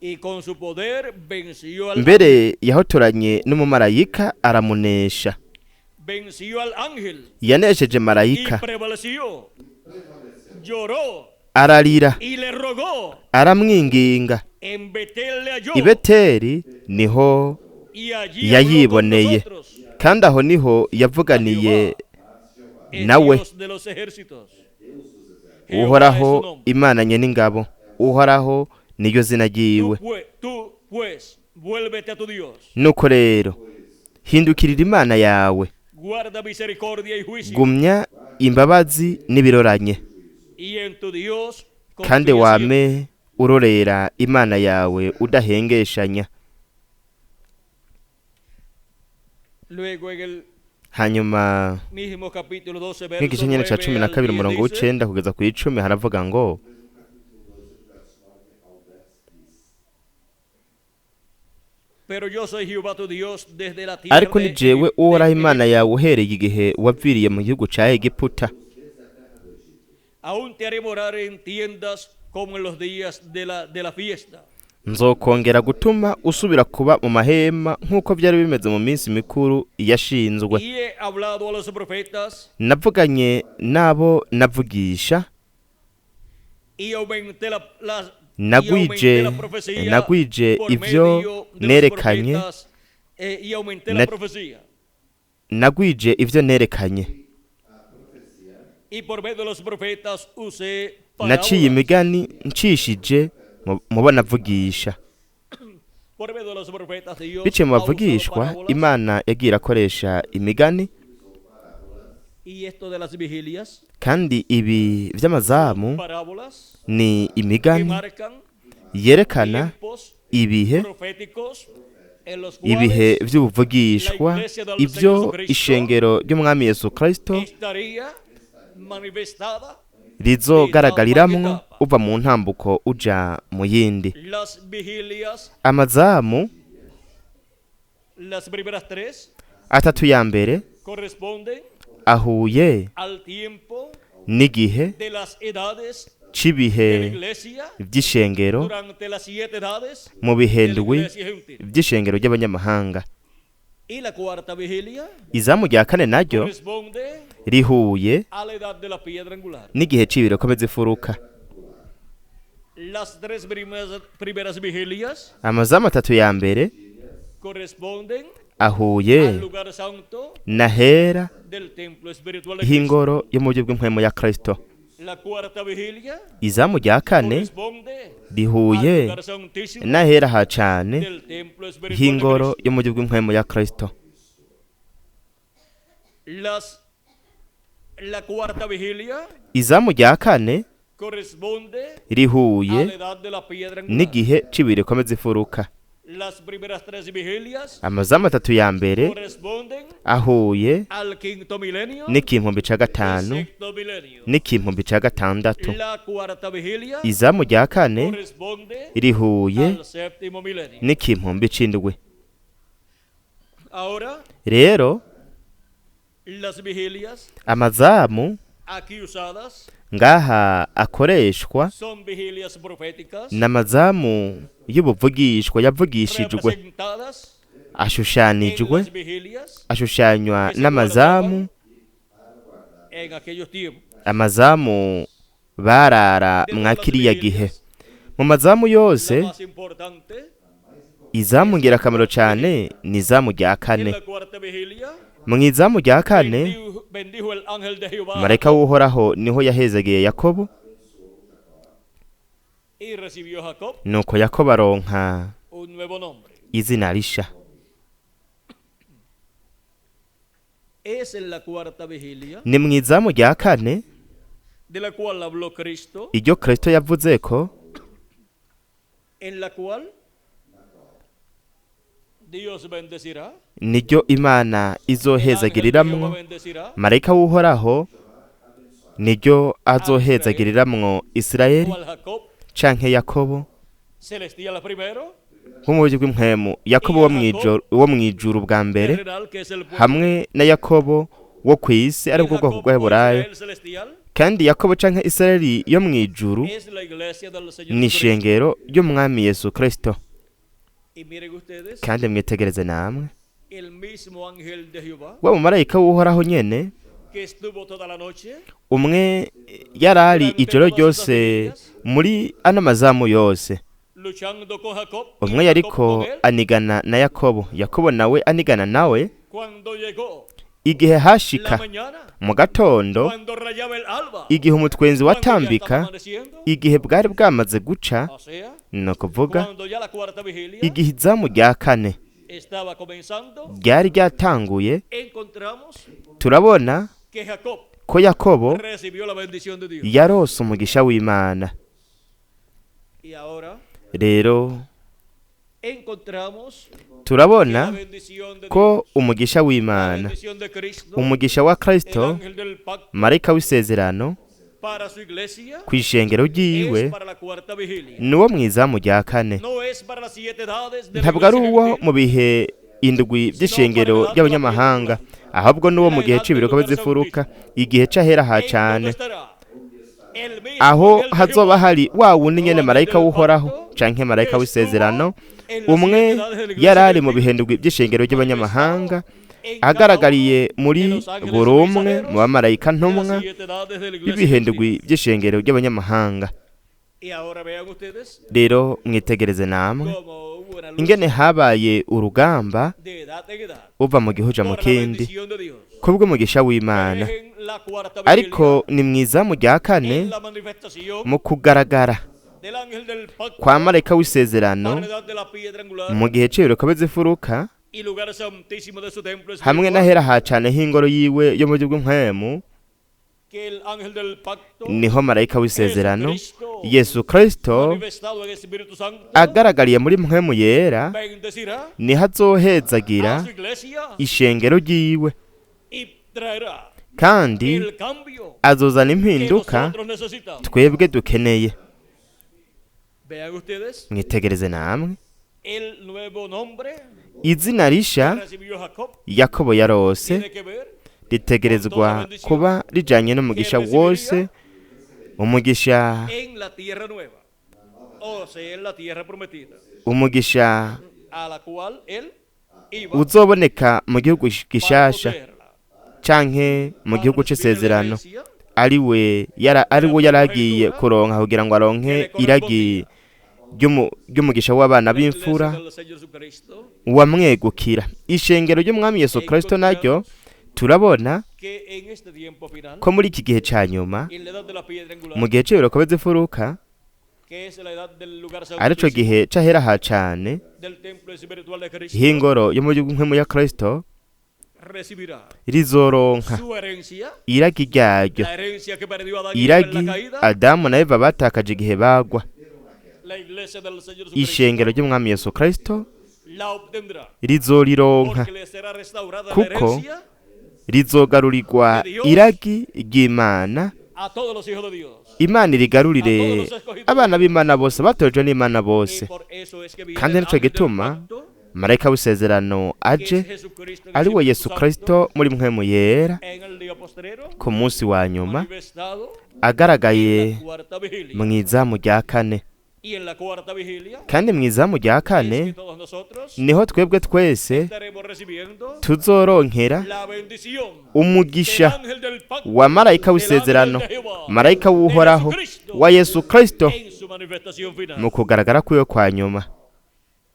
Y con su poder venció al, Mbere yahotoranye n'umumarayika aramunesha. venció al ángel Yanesheje y marayika, prevaleció. Lloró ararira, y le rogó. aramwinginga. En Betel le halló I Beteli niho y allí habló con yayiboneye, nosotros. kandi aho niho yavuganiye El nawe. Dios de los ejércitos. Jehová es su Uhoraho nombre. Imana nyen'ingabo, Uhoraho niyo zina ryiwe. Tú, pues, vuélvete a tu Dios. Nuko rero hindukirira Imana yawe, Guarda misericordia y juicio. gumya imbabazi n'ibiroranye, Y en tu Dios kandi confía siempre. wame urorera Imana yawe udahengeshanya. Luego en el Hanyuma mismo capítulo 12, verso nk'igice nyene ca 9 cumi na al kabiri 10 umurongo dice: w'icenda kugeza ku 10 haravuga ngo: Pero yo soy Jehová tu Dios desde la tierra Ariko de ni jewe de Uhoraho Imana Egipto. yawe uhereye igihe waviriye mu gihugu ca Egiputa. Aún te haré morar en tiendas como en los días de la fiesta. Nzokongera gutuma usubira kuba mu mahema nk'uko byari bimeze mu minsi mikuru yashinzwe. Y he hablado a los profetas Navuganye n'abo navugisha, y aumenté y nagwije aumenté la profecía nagwije por ivyo medio de los nerekanye, profetas, y aumenté la profecía. Nagwije ivyo nerekanye. Y por medio de los profetas usé Naciye parábolas. imigani ncishije mu bo navugisha. Por medio de los profetas Dios Biciye mu ha usado bavugishwa, parábolas. Imana yagiye irakoresha imigani. Y esto de las vigilias, Kandi ibi vy'amazamu parábolas ni que imigani marcan yerekana tiempos ibihe, proféticos en los ibihe cuales vy'ubuvugishwa, ivyo ishengero ry'Umwami Yesu Kristo estaría manifestada rizogaragariramwo uva mu ntambuko uja mu yindi. Las vigilias, Amazamu las primeras tres, atatu ya mbere corresponden ahuye al tiempo n'igihe de las edades de la c'ibihe iglesia vy'ishengero durante las siete edades mu bihe de la ndwi iglesia gentil. vy'ishengero ry'abanyamahanga. Y la cuarta vigilia Izamu rya kane naryo corresponde rihuye a la edad de la piedra angular. n'igihe c'ibiro komeza ifuruka. Las tres primeras vigilias Amazamu atatu ya mbere corresponden ahuye al lugar santo n'ahera del templo espiritual de Cristo. h'ingoro yo mu buryo bw'impwemu ya Kristo. La cuarta vigilia Izamu rya kane corresponde al rihuye lugar santísimo n'ahera ha cane del templo espiritual de h'ingoro Cristo. yo mu buryo bw'impwemu ya Kristo. La cuarta vigilia Izamu rya kane corresponde a rihuye la edad de la piedra angular. n'igihe c'ibiro komeza ifuruka. Las primeras tres vigilias Amazamu atatu ya mbere corresponden ahuye al quinto milenio n'ikimpumbi ca y gatanu sexto milenio. n'ikimpumbi ca gatandatu. La cuarta vigilia Izamu rya kane corresponde rihuye al séptimo milenio. n'ikimpumbi c'indwi. Ahora, Rero las vigilias amazamu aquí usadas ngaha akoreshwa son vigilias proféticas n'amazamu y'ubuvugishwa yavugishijwe, representadas en ashushanijwe, las vigilias ashushanywa n'amazamu, en aquellos tiempos. Amazamu barara De mwa todas las kiriya gihe. vigilias, Mu mazamu la yose más importante Izamu ngirakamaro cyane ni izamu rya En kane. la cuarta vigilia Mu izamu rya kane, bendijo el ángel de Jehová a marayika Jacob, w'Uhoraho niho yahezagiye Yakobo, y recibió Jacob nuko Yakobo aronka un nuevo nombre. izina risha. Es en la cuarta vigilia Ni mu izamu rya kane de la cual habló Cristo, iryo Kristo yavuze ko en la cual Dios bendecirá, niryo Imana el ángel de izohezagiriramwo, Jehová bendecirá marayika w'Uhoraho niryo azohezagiriramwo Isirayeli o al Jacob canke Yakobo celestial primero, nko mu buryo bw'impwemu, Yakobo wo mw'ijuru, wo mw'ijuru bwa mbere, terrenal, que es el pueblo, hamwe na Yakobo wo kw'isi, ari el bwo bwoko Jacob o bw'Abaheburayo. Israel celestial Kandi Yakobo canke Isirayeli yo mw'ijuru es la iglesia del Señor ni Jesucristo. ishengero ry'Umwami Yesu Kristo. Y miren ustedes, Kandi mwitegereze namwe, el mismo ángel de Jehová wa mumarayika w'Uhoraho nyene, que estuvo toda la noche umwe yarari ijoro ryose muri ano mazamu yose, luchando con Jacob, y umwe Jacob yariko con él, anigana na Yakobo, Yakobo nawe anigana nawe. cuando llegó Igihe la hashika mañana, mu gatondo, cuando rayaba el alba, igihe umutwenzi cuando ya estaba watambika, amaneciendo, igihe bwari bwamaze guca, o sea, ni ukuvuga cuando ya la cuarta vigilia igihe izamu rya kane estaba comenzando, ryari ryatanguye, encontramos turabona que Jacob ko Yakobo recibió la bendición de Dios. yarose umugisha w'Imana. Y ahora Rero encontramos que la turabona bendición de ko Dios, umugisha la w'Imana, bendición de Cristo, umugisha wa el Kristo, ángel del pacto marayika w'isezerano para su iglesia, kw'ishengero ryiwe, es para la cuarta vigilia. ni uwo mw'izamu rya kane. No es para las siete edades de la Ntabwo ari iglesia uwo gentil, mu bihe indwi by'ishengero ry'abanyamahanga, ahubwo n'uwo mu gihe cy'ibiruko by'imfuruka, igihe c'ahera ha en donde cane, estará el mismo aho ángel de hazoba Jehová, hari wa wundi nyene marayika w'Uhoraho canke marayika w'isezerano, umwe yarari mu bihe ndwi by'ishengero ry'abanyamahanga, en cada agaragariye uno muri de los ángeles buri umwe mensajeros mu bamarayika de las ntumwa siete edades de la iglesia b'ibihe gentil. ndwi by'ishengero ry'abanyamahanga. Y ahora vean ustedes Rero mwitegereze namwe cómo hubo una lucha ingene habaye urugamba de edad en edad uva mu gihuja mu por la kindi bendición de Dios. kubw'umugisha w'Imana. En la cuarta Ariko vigilia, ni mwizamu rya kane, en la manifestación mu kugaragara del ángel del pacto kwa marayika para w'isezerano la edad de la piedra angular mu gihe cy'ibiruko by'imfuruka, y lugar santísimo de su templo hamwe espiritual, n'ahera ha cane h'ingoro yiwe yo mu buryo bw'impwemu, que el ángel del pacto niho marayika w'isezerano Jesucristo, Yesu Kristo manifestado en Espíritu Santo agaragariye muri mpwemu yera, bendecirá niho azohezagira a su iglesia ishengero ryiwe, y traerá kandi el cambio azozana que impinduka nosotros necesitamos. twebwe dukeneye. Vean ustedes Mwitegereze namwe el nuevo nombre izina que risha recibió Jacob Yakobo yarose tiene que ver ritegerezwa kuba rijanye n'umugisha wose, umugisha en la tierra nueva, o sea, en la tierra prometida, umugisha a la cual él iba uzoboneka mu gihugu para gishasha poseerla, canke mu para gihugu recibir la c'isezerano, herencia ariwe yara ariwe yaragiye kuronka kugira ngo aronke iragi ry'umugisha w'abana la iglesia b'imfura del Señor Jesucristo. wamwegukira. Ishengero ry'Umwami Yesu Kristo naryo turabona Que en este tiempo final, ko muri iki gihe ca nyuma, en la edad de la piedra angular, mu gihe cy'ibiruko by'imfuruka, que es la edad del lugar arico santísimo gihe c'ahera ha cane del templo espiritual de Cristo, h'ingoro yo mu gihugu ya Kristo, recibirá rizoronka su herencia, iragi ryaryo, la herencia que perdió Adán y Eva en iragi la caída, Adamu na Eva batakaje igihe bagwa. la iglesia del Señor Jesucristo Ishengero ry'Umwami Yesu Kristo la obtendrá, rizorironka, porque le será restaurada la kuko herencia rizogarurirwa iragi ry'Imana. a todos los hijos de Dios. Imana irigarurire abana b'Imana bose batojwe n'Imana Y bose. por eso es que viene Kandi el nico ángel del gituma pacto, marayika w'isezerano que es aje, Jesucristo en ari we Espíritu Yesu Santo, Kristo muri mpwemu yera, en el día postrero, ku munsi wa nyuma manifestado agaragaye en la cuarta vigilia. mu izamu rya kane. Y en la cuarta vigilia Kandi mu izamu rya es que kane todos nosotros niho twebwe twese estaremos recibiendo tuzoronkera la bendición del umugisha ángel del pacto, wa marayika del w'isezerano, ángel de Jehová, marayika de w'Uhoraho Jesucristo, wa Yesu Kristo en su manifestación final. mu kugaragara kwiwe kwa nyuma.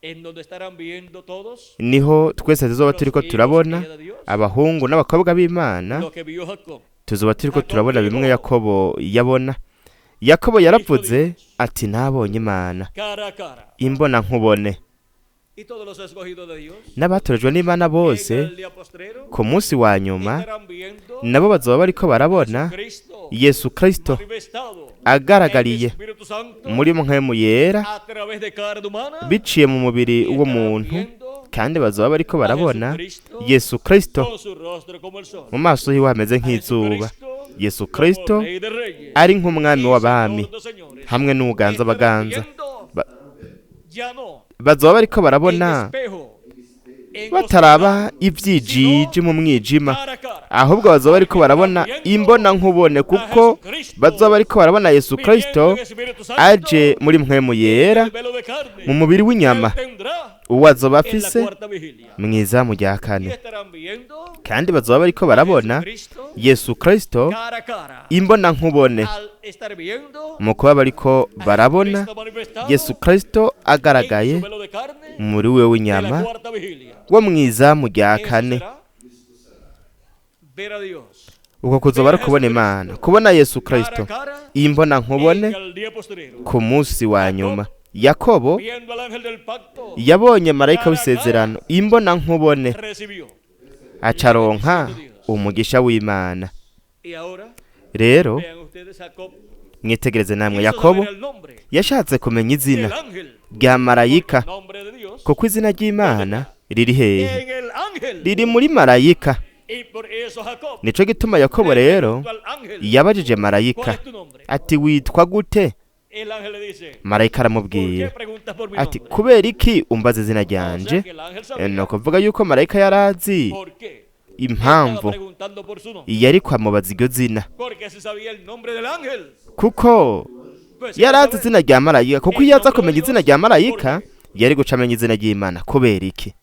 En donde estarán viendo todos Niho twese tuzoba turiko los hijos turabona y hijas de Dios abahungu n'abakobwa b'Imana, lo que vio Jacob. tuzoba turiko Jacob turabona bimwe dijo Yakobo yabona. Yakobo visto yaravuze Dios ati nabonye Imana cara a cara. imbona nkubone. Y todos los escogidos de Dios N'abatorejwe n'Imana en bose el día postrero ku munsi wa nyuma estarán viendo nabo bazoba bariko barabona Jesucristo Yesu Kristo manifestado en agaragariye Espíritu Santo muri mpwemu yera a través de carne humana biciye mu mubiri y estarán w'umuntu, viendo kandi bazoba bariko a barabona Jesucristo Yesu Kristo con su rostro como el sol, mu maso hiwe hameze a nk'izuba, Jesucristo Yesu como Kristo Rey de Reyes ari nk'umwami y w'abami Señor de Señores. hamwe n'uganza Estarán baganza. viendo Ba- ya no Bazoba bariko en barabona espejo, en bataraba oscuridad, ivyijiji sino mu mwijima, cara a cara. ahubwo bazoba bariko Porque estarán barabona viendo imbona nkubone, a kuko bazoba Jesucristo bariko barabona Yesu viniendo Kristo en Espíritu Santo aje muri mpwemu en yera el velo de mu carne mubiri que w'inyama, él tendrá uwo azoba en la afise cuarta vigilia. mw'izamu rya Y kane. estarán viendo Kandi bazoba bariko a barabona Jesucristo Yesu Kristo cara a cara. imbona nkubone, Al estar viendo mu kuba bariko a barabona Jesucristo manifestado Yesu Kristo en su agaragaye velo de carne mu mubiri wiwe de la w'inyama cuarta vigilia. wo mw'izamu rya Eso kane. será ver a Dios Uko kuzoba ver ari a ukubona Imana, Jesucristo kubona Yesu cara Kristo a cara imbona en nkubone el día postrero. ku munsi wa Jacob nyuma. Yakobo viendo al ángel del pacto yabonye marayika cara a cara w'isezerano imbona nkubone, recibió la acaronka bendición de Dios. umugisha w'Imana. Y ahora Rero vean ustedes, Jacob mwitegereze namwe, quiso Yakobo saber el nombre yashatse kumenya izina del ángel, rya porque marayika, el nombre de Dios kuko izina ¿dónde ry'Imana está? riri hehe? En el ángel. Riri muri marayika. Y por eso Jacob Nico gituma Yakobo le rero preguntó al ángel, yabajije ¿cuál marayika es tu nombre? ati witwa gute? El ángel le dice, Marayika ¿por qué aramubwira preguntas por mi ati nombre? kubera iki umbaza izina O sea ryanje? que el ángel Ni sabía ukuvuga yuko marayika yarazi por qué estaba impamvu preguntando por su nombre. yari kwamubaza iryo zina, Porque se sabía el nombre del ángel. kuko Pues iba a yarazi saber izina rya marayika, kuko el iyo aza nombre de kumenya izina Dios. rya ¿Por marayika qué? yari guca amenya izina ry'Imana. Kubera iki?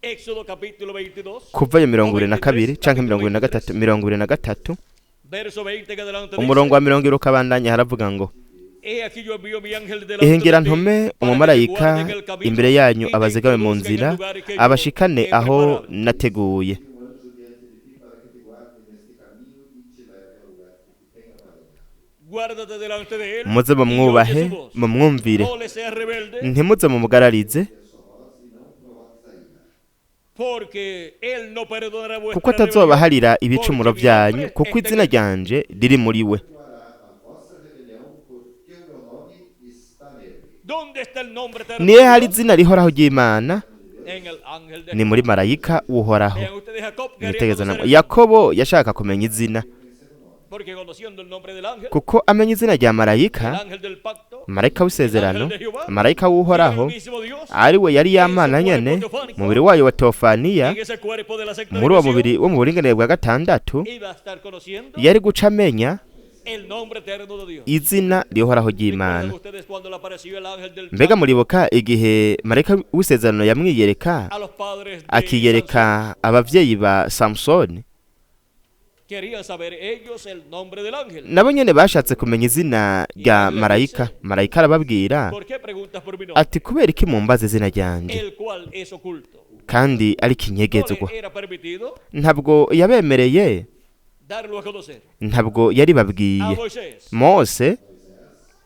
Éxodo capítulo 22 Kuva yo o 22 23, canke capítulo 23 23, 23 verso 20 en adelante umurongo dice, wa 20 ukabandanya haravuga ngo He aquí yo envío mi ángel delante ihengera de ti ntume para que te umumarayika guarde en el camino imbere yanyu y te abazigame mu introduzca en el nzira lugar que yo abashikane he aho preparado. nateguye. Um anjo diante de ti para que te guarde neste caminho e te leve ao lugar que te tenha preparado. Guárdate delante de él Muze y oye mumwubahe su voz. mumwumvire, No le seas rebelde, ntimuze mumugararize, porque él no perdonará kuko vuestra rebelión, atazobaharira porque ibicumuro mi vyanyu, nombre kuko está en izina él. ryanje riri muri we. Perdoará a vossa rebelião, porque o meu nome está nele. ¿Dónde está el nombre eterno Niyo de hari Dios? izina rihoraho ry'Imana En el ángel de ni muri Jehová. marayika uhoraho. Vean ustedes, Jacob quería Mwitegereze conocer namwe, el nombre, Yakobo yashaka kumenya izina, porque conociendo el nombre del ángel, kuko amenya izina rya el marayika, ángel del pacto, marayika el w'isezerano, ángel de Jehová, marayika que era el w'uhoraho, mismo Dios, ari we yari en su yamana cuerpo nyene teofánico, mubiri wayo wa teofaniya, en ese cuerpo de la sexta muri uwo dimensión, mubiri wo mu buringanire bwa gatandatu, iba a estar conociendo yari guca amenya el nombre eterno de Dios. izina rihoraho ¿Recuerdan ry'Imana. ustedes cuando le apareció el ángel del Mbega pacto muribuka igihe marayika w'isezerano yamwiyereka a los padres de Sansón? akiyereka abavyeyi ba Samusoni? Querían saber ellos el nombre del ángel. Nabo nyene bashatse kumenya izina Y el rya ángel les marayika. dice, Marayika arababwira ¿por qué preguntas por mi nombre? ati kubera iki mumbaza izina ryanje El cual es oculto. kandi ari No ikinyegezwa? le era permitido Ntabwo yabemereye, darlo a conocer. ntabwo A yaribabwiye. Moisés, Mose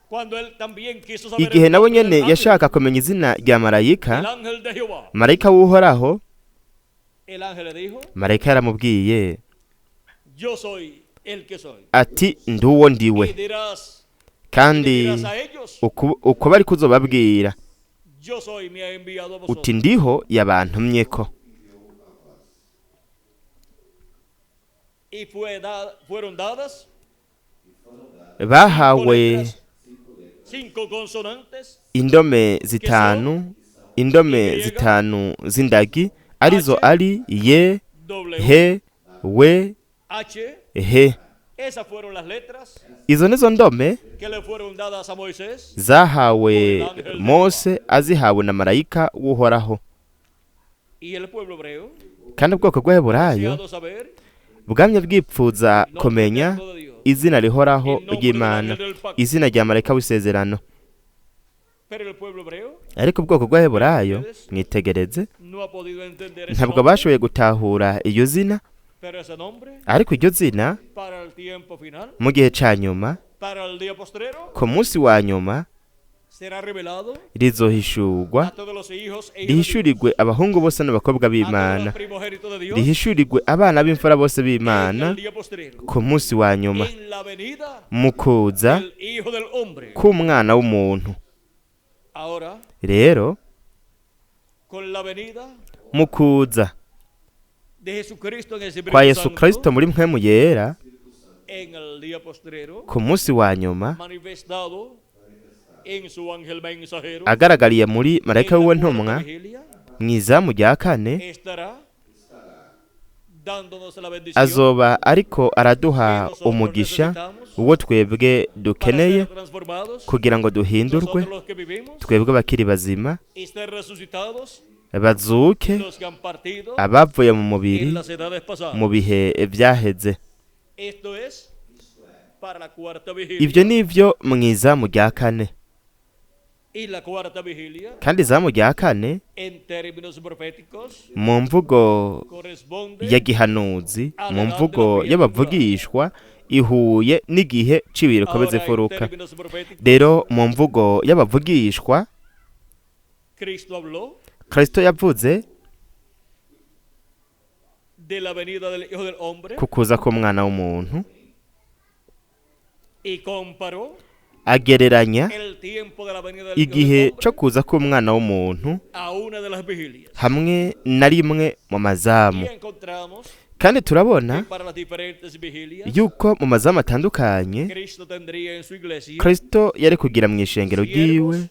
cuando él también quiso saber igihe el nabo nombre del nyene ángel, yashaka kumenya izina rya marayika, el ángel de Jehová, marayika w'uhoraho, el ángel le dijo, marayika yaramubwiye yo soy el que soy. ati nduwo ndiwe, Y dirás, y le kandi dirás a ellos, uko bari kuzobabwira yo soy, me ha enviado a uti vosotros. ndiho yabantumyeko. Y fueron dadas cinco Bahawe letras, cinco consonantes, indome que son zitanu, indome Y, zitanu z'indagi arizo H, ari ye, W, he, we, H. he. Esas fueron las letras Izo nizo ndome que le fueron dadas a Moisés por zahawe el ángel de Jehová. Mose azihawe na marayika w'uhoraho. Y el pueblo hebreo, Kandi ubwoko bw'Abaheburayo deseando saber bwamye bwipfuza el nombre kumenya eterno de Dios, izina rihoraho el nombre del ry'Imana, ángel del pacto, izina rya marayika w'isezerano. Pero el pueblo hebreo Ariko ubwoko bw'Abaheburayo, mwitegereze, no ha podido entender ese ntabwo nombre, bashoboye gutahura iryo zina. pero ese nombre Ariko iryo zina para el tiempo final, mu gihe ca nyuma, para el día postrero, ku munsi wa nyuma, será revelado rizohishurwa, a todos los hijos e hijas de Dios, rihishurirwe abahungu bose n'abakobwa a todos b'Imana, los primogénitos de Dios, rihishurirwe abana b'imfura bose en b'Imana el día postrero, ku munsi wa nyuma, en la venida mu kuza del Hijo del Hombre. k'umwana w'umuntu. Ahora, Rero con la venida mu kuza de Jesucristo en el kwa Espíritu Yesu Kristo Santo, muri mpwemu yera, en el día postrero, ku munsi wa nyuma, manifestado en su ángel mensajero, agaragariye muri marayika en la w'iwe cuarta ntumwa vigilia, mu izamu rya kane, estará dándonos la bendición azoba ariko araduha que nosotros umugisha necesitamos uwo twebwe para dukeneye ser transformados, kugira ngo duhindurwe, nosotros los que vivimos, twebwe abakiri bazima, y ser resucitados bazuke los que han partido abavuye mu mubiri en las edades pasadas. mu bihe byaheze. Esto es para la cuarta Ibyo vigilia. ni byo mu izamu rya kane. Y la cuarta vigilia, Kandi izamu rya kane en términos proféticos, mu mvugo corresponde ya gihanuzi, mu mvugo y'abavugishwa, ihuye n'igihe c'ibihe rikomeza ahora en imfuruka. términos proféticos. Rero mu mvugo y'abavugishwa, Cristo habló Kristo yavuze de la venida del Hijo del Hombre ku kuza k'umwana w'umuntu, y comparó agereranya el tiempo de la venida del Hijo igihe del co Hombre kuza k'umwana w'umuntu a una de las vigilias. hamwe na rimwe mu mazamu. Y encontramos Kandi turabona que para las diferentes vigilias yuko mu mazamu atandukanye Cristo tendría en su iglesia Kristo yari kugira mu ishengero ryiwe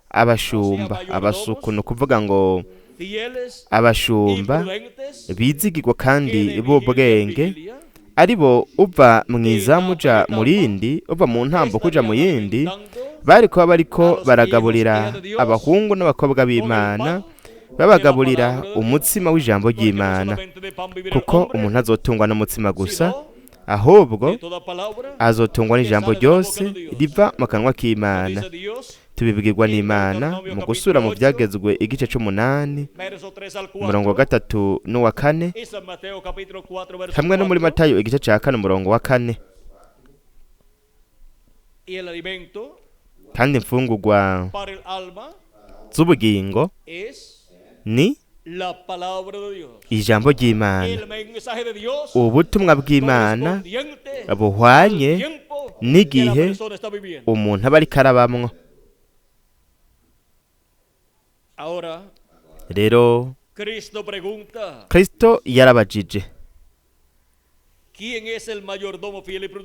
abashumba, abasuku, ni ukuvuga ngo fieles y abashumba prudentes bizigirwa que kandi de vigilia en b'ubwenge, vigilia ari bo uva mu izamu uja mu rindi, uva mu ntambuko uja mu yindi, estarían bari kuba bariko baragaburira abahungu n'abakobwa b'Imana, babagaburira umutsima w'ijambo ry'Imana, kuko umuntu azotungwa n'umutsima gusa, ahubwo azotungwa n'ijambo ryose riva mu kanwa k'Imana. Tubibwirwa n'Imana mu gusura mu byagezwe igice c'umunani, umurongo wa 3 n'uwa 4, hamwe no muri Matayo igice ca 4 umurongo wa 4. Kandi imfungurwa z'ubugingo ni ijambo ry'Imana, ubutumwa bw'Imana buhwanye n'igihe umuntu aba ariko arabamwo. Rero Kristo yarabajije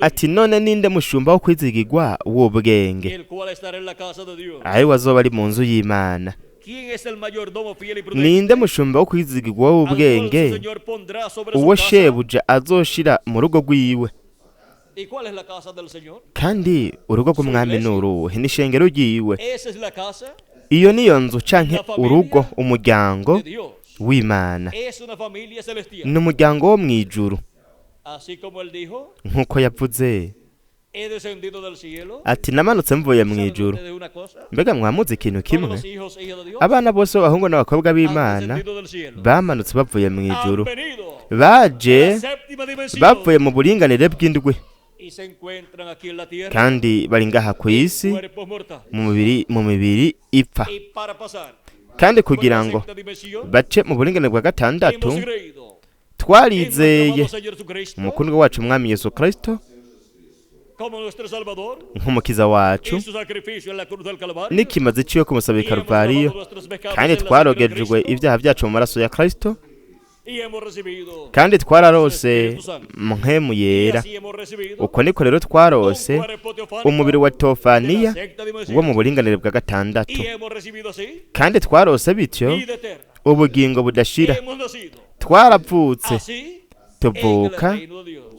ati: none ninde mushumba wo kwizigirwa w'ubwenge, ari azoba ari mu nzu y'Imana? Ninde mushumba wo kwizigirwa w'ubwenge, uwo shebuja azoshira mu rugo rwiwe? Kandi urugo rw'umwami ni uruhe? Ni ishengero ryiwe. Iyo niyo nzu canke urugo, umuryango w'Imana, ni umuryango wo mw'ijuru. Nk'uko yavuze ati: namanutse mvuye mw'ijuru. Mbega mwamuze ikintu kimwe? Abana bose b'abahungu n'abakobwa b'Imana bamanutse bavuye mw'ijuru, baje bavuye mu buringanire bw'indwi, kandi bari ngaha ku isi mu mibiri ipfa. Kandi kugira ngo bace mu buringanire bwa gatandatu, twarizeye umukundwa wacu umwami Yesu Kristo nk'umukiza wacu n'ikimazi ciwe kumusaba i Karuvariyo, kandi twarogejwe ibyaha byacu mu maraso ya Kristo, kandi twararose mpwemu yera. Uko niko rero twarose umubiri wa Tofaniya wo mu buringanire bwa gatandatu, kandi twarose bityo ubugingo budashira. Twaravutse,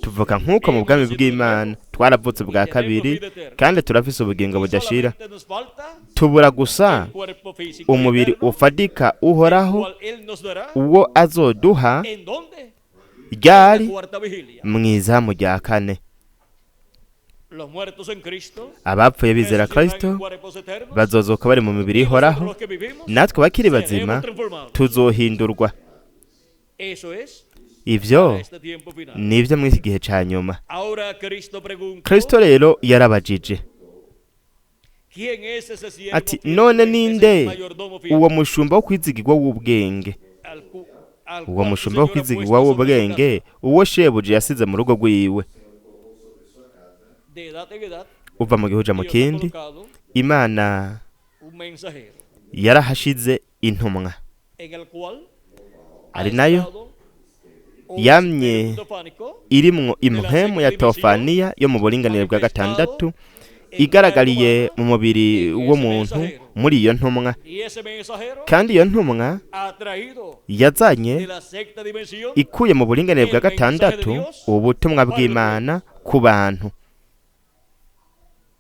tuvuka nk'uko mu bwami bw'Imana twaravutse bwa kabiri, kandi turafise ubugingo budashira. Tubura gusa umubiri ufadika uhoraho, uwo azoduha ryari mu izamu rya kane. Los muertos en Cristo Abapfuye bizera resucitarán Kristo en cuerpos eternos, bazozoka bari mu mibiri y nosotros ihoraho, los que vivimos natwe bakiri seremos bazima transformados. tuzohindurwa. Eso es Ivyo para este tiempo final. nivyo muri iki gihe ca nyuma. Ahora Cristo preguntó, Kristo rero yarabajije ¿quién es ese siervo ati fiel y none prudente, ese ninde mayordomo fiel, uwo mushumba wo kwizigirwa w'ubwenge, al uwo cual su mushumba wo señor ha kwizigirwa puesto sobre su w'ubwenge, casa? uwo shebuja yasize mu rugo rwiwe? De edad en edad, Uva mu gihe uja mu Dios ha kindi, colocado Imana un mensajero yarahashize intumwa, en el cual ha ari nayo estado un yamye espíritu teofánico irimwo impwemu ya teofaniya yo mu buringanire bwa gatandatu, en igaragariye carne mu mubiri humana en ese w'umuntu mensajero. muri iyo ntumwa. Y ese mensajero Kandi iyo ntumwa ha traído yazanye de la sexta dimensión ikuye mu buringanire bwa gatandatu ubutumwa bw'Imana ku bantu.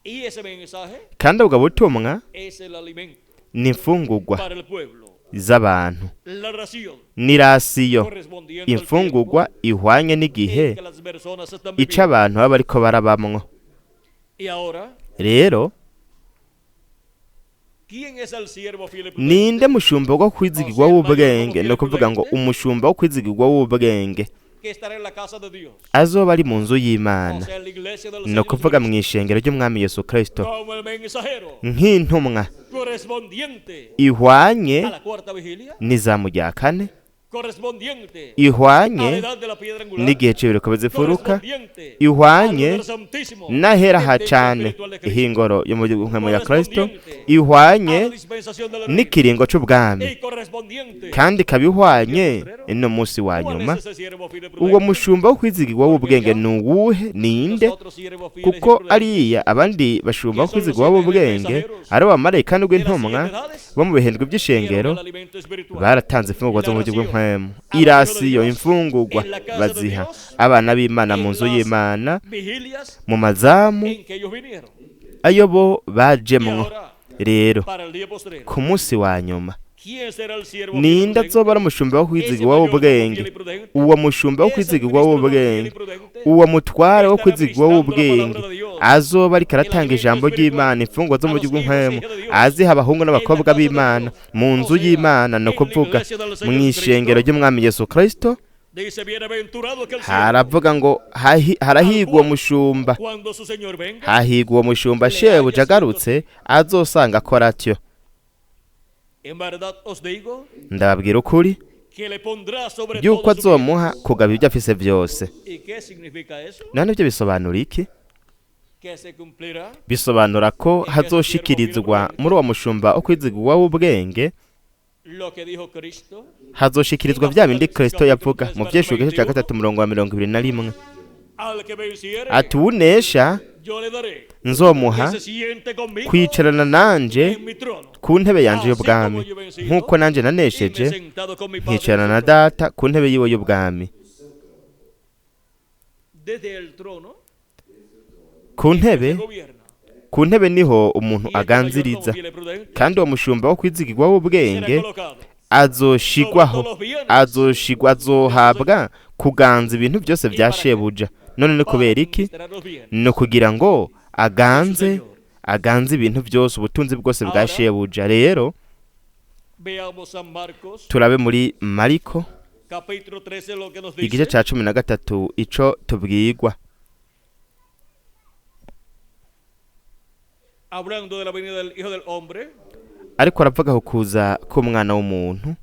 y ese mensaje Kandi ubwo butumwa es el alimento ni imfungurwa para el pueblo, z'abantu, la ración ni rasiyo, correspondiente al tiempo imfungurwa ihwanye n'igihe en que las personas están ico viviendo. abantu baba bariko barabamwo. Y ahora, Rero ¿quién es el siervo fiel y prudente? ninde mushumba wo kwizigirwa w'ubwenge? Ni ukuvuga ngo umushumba wo kwizigirwa w'ubwenge que estará en la casa de Dios, azoba ari mu nzu o y'Imana, sea, en la iglesia del ni Señor ukuvuga Jesucristo, mu ishengero ry'Umwami Yesu Kristo, como el mensajero nk'intumwa correspondiente ihwanye a la cuarta vigilia, n'izamu rya kane, correspondiente a la ihwanye edad de la piedra angular, n'igihe c'ibiruko bizifuruka, correspondiente al ihwanye lugar santísimo n'ahera del ha templo cane espiritual de Cristo, ihingoro yo mu mpwemu ya Kristo, a la ihwanye dispensación del reino n'ikiringo c'ubwami, y correspondiente. kandi ikaba ihwanye n'umunsi wa ¿Cuál nyuma. es ese siervo fiel y Uwo prudente? mushumba wo kwizigirwa w'ubwenge ni uwuhe? Ninde? Los otros siervos fieles y Kuko prudentes ariya abandi bashumba bo kwizigirwa w'ubwenge ari abamarayika de las n'ubw'intumwa siete edades bo mu bihendwe dieron by'ishengero el alimento espiritual baratanze imfungurwa zo mu buryo bw'impwemu, irasiyo, imfungurwa baziha abana b'Imana mu nzu y'Imana, vigilias mu mazamu en que ellos vinieron. ayo bo Y bajemwo. ahora, Rero para el día postrero, ku munsi wa nyuma, ¿quién será el siervo fiel y ninde prudente? azoba ari umushumba wo Ese kwizigirwa mayordomo fiel w'ubwenge, y prudente, uwo mushumba wo ese kwizigirwa administrador fiel y w'ubwenge, prudente, uwo mutware wo estará kwizigirwa ministrando la w'ubwenge palabra de Dios, azoba ariko el aratanga alimento ijambo espiritual ry'Imana, imfungwa zo a mu los buryo hijos y bw'impwemu hijas de Dios aziha abahungu en la n'abakobwa casa de b'Imana Dios, mu o nzu sea, y'Imana, ni en la ukuvuga iglesia del mu Señor ishengero Jesucristo. ry'Umwami Yesu Kristo. Dice, bienaventurado aquel siervo, Haravuga ngo harahigwa uwo al cual, mushumba, cuando su señor venga, hahigwa uwo mushumba le haya shebuja siendo agarutse azosanga akora atyo. En verdad os digo Ndababwira ukuri que le pondrá sobre yuko todo su bien. azomuha kugaba ibyo afise vyose. ¿Y qué significa eso? None ibyo bisobanura iki? Que se cumplirá Bisobanura ko en ese siervo fiel y hazoshikirizwa prudente muri uwo mushumba wo kwizigirwa w'ubwenge, lo que dijo Cristo en hazoshikirizwa vya bindi Apocalipsis Kristo capítulo yavuga 3 mu verso vyeshuka igice ca 21, gatatu umurongo wa 21, al que venciere, ati uwunesha yo le daré que nzomuha se siente conmigo kwicarana nanje en mi trono, ku ntebe yanje así como y'ubwami, yo he vencido nk'uko nanje y me he nanesheje sentado con mi Padre en nkicarana su na trono. data ku ntebe yiwe y'ubwami. Desde el trono Ku es que se ntebe, gobierna. ku ntebe niho umuntu Y este mayordomo aganziriza, fiel y prudente kandi uwo mushumba wo kwizigirwa será w'ubwenge colocado sobre azoshigwaho, todos los bienes azoshigwa, de su Señor. azohabwa kuganza ibintu byose ¿Y vya para qué? shebuja. None ni Para kubera iki? administrar los bienes Ni ukugira ngo de su aganze, Señor. aganze ibintu byose, ubutunzi bwose bwa Ahora shebuja. Rero veamos San Marcos turabe muri Mariko capítulo 13 lo que nos igice dice. ca 13 ico tubwirwa. Hablando de la venida del Hijo del Hombre, Ariko aravuga ku kuza k'umwana w'umuntu,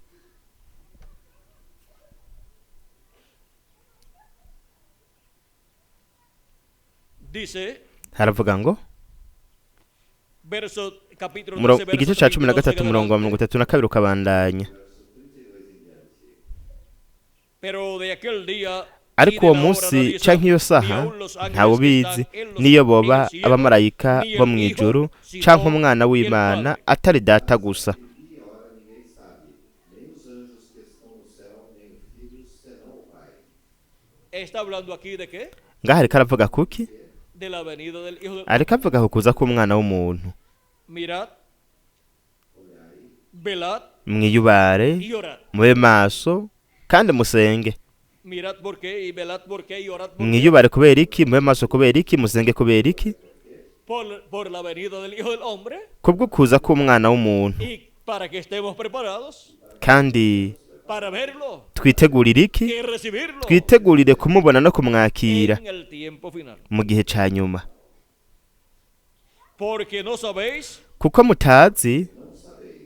dice haravuga ngo verso capítulo 13 igice verso ca cumi na 32 en gatatu umurongo wa adelante. 32 ukabandanya. Pero de aquel día y Ariko de uwo la hora munsi nadie canke sabe, iyo ni saha aun los ntawe ángeles que ubizi, están en los niyo en boba el cielo, abamarayika ni bo el mu Hijo, ijuru canke sino umwana el w'Imana, Padre. atari data gusa. Dia e hora ninguém sabe, nem os anjos que estão no céu, nem o Filho, senão o Pai. Está hablando aquí de qué? Ngaho ariko aravuga kuki? De la venida del Hijo del Ariko avuga ku kuza k'umwana w'umuntu. Mirad, velad Mwiyubare, y orad. mube maso kandi musenge. Mirad por qué y velad por qué y orad por qué. Mwiyubare kubera iki, mube maso kubera iki, musenge kubera iki? Por la venida del Hijo del Hombre Kubwo kuza k'umwana w'umuntu. Y para que estemos preparados Kandi para verlo twitegurire iki? y recibirlo Twitegurire kumubona no kumwakira en el tiempo final. mu gihe ca nyuma. Porque no sabéis Kuko mutazi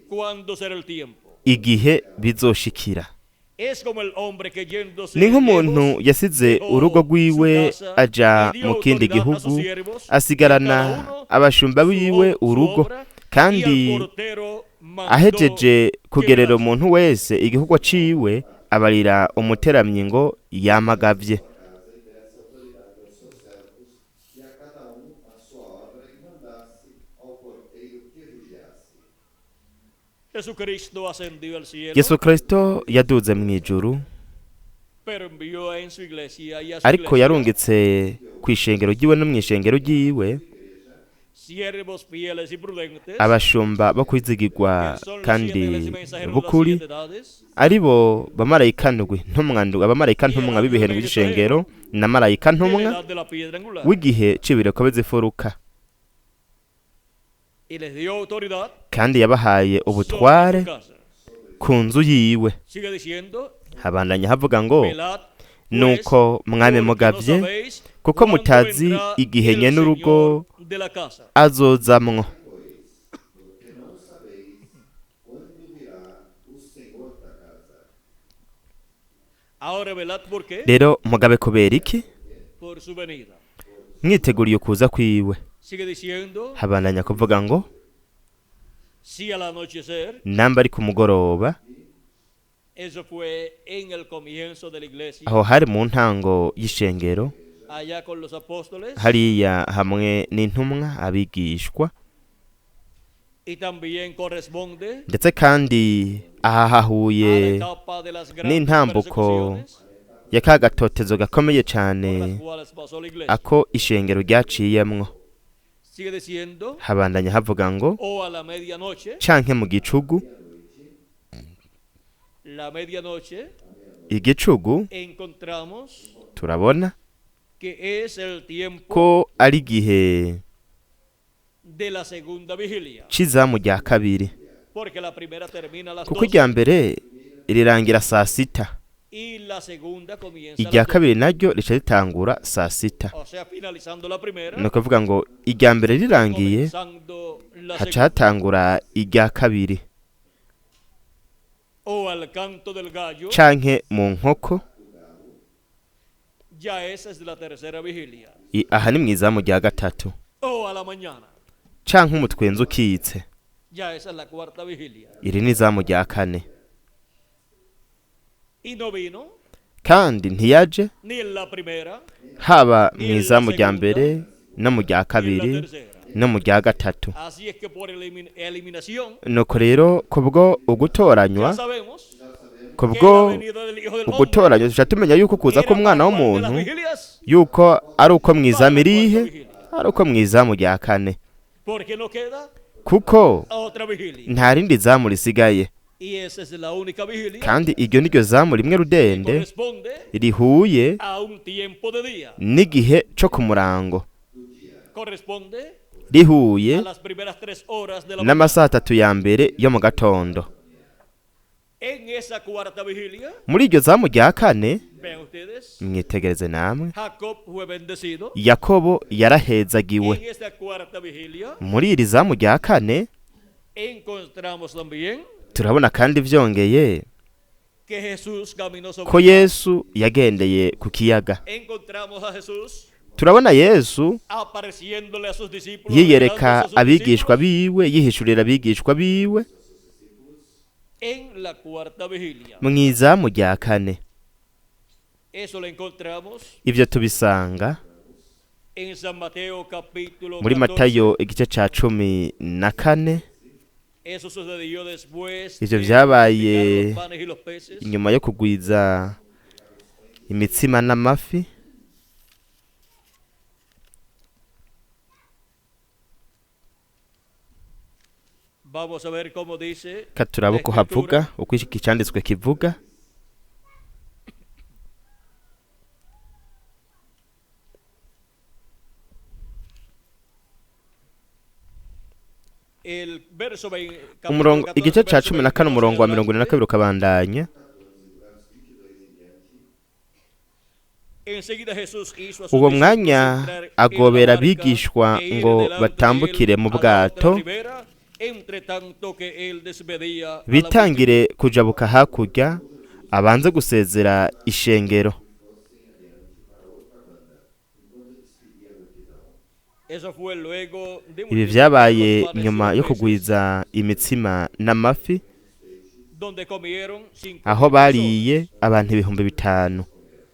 cuándo será el tiempo. igihe bizoshikira. Es como el hombre que yéndose Ni nk'umuntu lejos, yasize dejó urugo su rwiwe casa aja y dio mu kindi autoridad a sus gihugu, siervos, asigarana y cada uno abashumba su biwe su urugo, obra, y kandi al portero mandó ahejeje que kugerera velase. umuntu wese igihugu ciwe, abarira umuteramyi ngo yamagavye. Casa e desse autoridade aos seus servos, e a cada a sua obra, e mandasse ao porteiro que vigiasse. Jesucristo ascendió al cielo, Yesu Kristo yaduze mu ijuru, pero envió en su iglesia y a su ariko iglesia yarungitse ku ishengero ryiwe no mu ishengero ryiwe siervos fieles y prudentes, abashumba bo kwizigirwa que son los kandi siete ángeles mensajeros de las b'ukuri, siete edades, ari bo bamarayika ndwi ntumwa ndwi, abamarayika ntumwa b'ibihe by'ishengero na marayika de la ntumwa edad de la piedra angular, w'igihe c'ibireko bizifuruka. Y les dio autoridad Kandi yabahaye sobre ubutware su casa. ku nzu yiwe. Sigue diciendo, Habandanya havuga ngo: velad, pues, Nuko mwami porque no mugavye, sabéis kuko cuándo mutazi vendrá igihe el nyene urugo Señor de la casa. azozamwo. Porque não sabeis quando virá o Senhor da casa. Ahora velad por qué? Rero mugabe kubera iki? Por su venida. Mwiteguriye ukuza kwiwe. Sigue diciendo, Habandanya kuvuga ngo: si al anochecer, Namba ari ku mugoroba. Eso fue en el comienzo de la iglesia, Aho hari mu ntango y'ishengero, allá con los apóstoles, hariya hamwe n'intumwa abigishwa. Y también corresponde Ndetse kandi aha a la hahuye etapa de las grandes n'intambuko persecuciones ya ka gatotezo gakomeye por cane las cuales pasó la iglesia. ako ishengero ryaciyemwo. Sigue diciendo, Habandanya havuga ngo: o a la medianoche, canke mu gicugu. La medianoche Igicugu encontramos turabona que es el tiempo ko ari igihe de la segunda vigilia, c'izamu rya kabiri, porque la primera termina a las kuko 12 irya mbere rirangira saa sita, y la segunda comienza a irya las 12. kabiri naryo rica ritangura saa sita. O sea, finalizando la primera, Ni ukuvuga ngo irya mbere rirangiye comenzando la haca segunda. hatangura irya kabiri. O al canto del gallo, Canke mu nkoko. Ya esa es la tercera vigilia. Aha ni mu izamu rya gatatu. O a la mañana, Canke umutwenzi ukitse. Ya esa es la cuarta vigilia. Iri ni izamu rya kane. Y no vino Kandi ntiyaje ni en la primera haba mu izamu rya mbere no mu rya ni en la kabiri tercera. no mu rya gatatu. Así es que por eliminación Nuko rero kubwo ugutoranywa, ya sabemos que kubwo la venida del Hijo del Hombre ugutoranywa tuca tumenya yuko kuza era k'umwana para cuál de las w'umuntu vigilias, yuko ari uko mu izamu para la cuarta irihe, vigilia. ari uko mu izamu rya kane, Porque no queda kuko otra vigilia. nta rindi zamu risigaye. Y esa es la única vigilia Kandi iryo ni ryo zamu rimwe que rudende corresponde rihuye a un tiempo de día. n'igihe co ku murango, Corresponde rihuye a las primeras 3 horas de la mañana. n'amasaha atatu ya mbere yo mu gatondo. En esa cuarta vigilia, Muri iryo zamu rya kane, vean ustedes, mwitegereze namwe, Jacob fue bendecido. Yakobo yarahezagiwe. En esta cuarta vigilia Muri iri zamu rya kane encontramos también turabona kandi vyongeye que Jesús caminó sobre ko el mar. Yesu yagendeye ku kiyaga. Encontramos a Jesús Turabona Yesu apareciéndole a sus discípulos, yiyereka revelándose a sus abigishwa discípulos biwe, yihishurira abigishwa biwe en la cuarta vigilia. mu izamu rya kane. Eso lo encontramos Ivyo tubisanga en San Mateo capítulo muri 14. Matayo igice ca 14. Eso sucedió después Ivyo de vyabaye multiplicar los panes y los peces. inyuma yo kugwiza imitsima n'amafi. Vamos a ver cómo dice Ka turabe la uko havuga, escritura. uko iki canditswe kivuga. El verso capítulo Umurongo 14, igice ca verso 14 22 umurongo wa en 42 adelante. ukabandanya. Enseguida Jesús hizo a sus Uwo discípulos mwanya entrar en la agobera barca abigishwa e ir ngo delante de él batambukire mu a la otra bwato, ribera, entre tanto que él despedía a la multitud. bitangire kujabuka hakurya, abanze gusezera ishengero. Eso fue luego de Ibi multiplicar vyabaye los panes y nyuma los yo peces, kugwiza imitsima n'amafi, donde comieron 5.000 aho personas, bariye abantu 5000,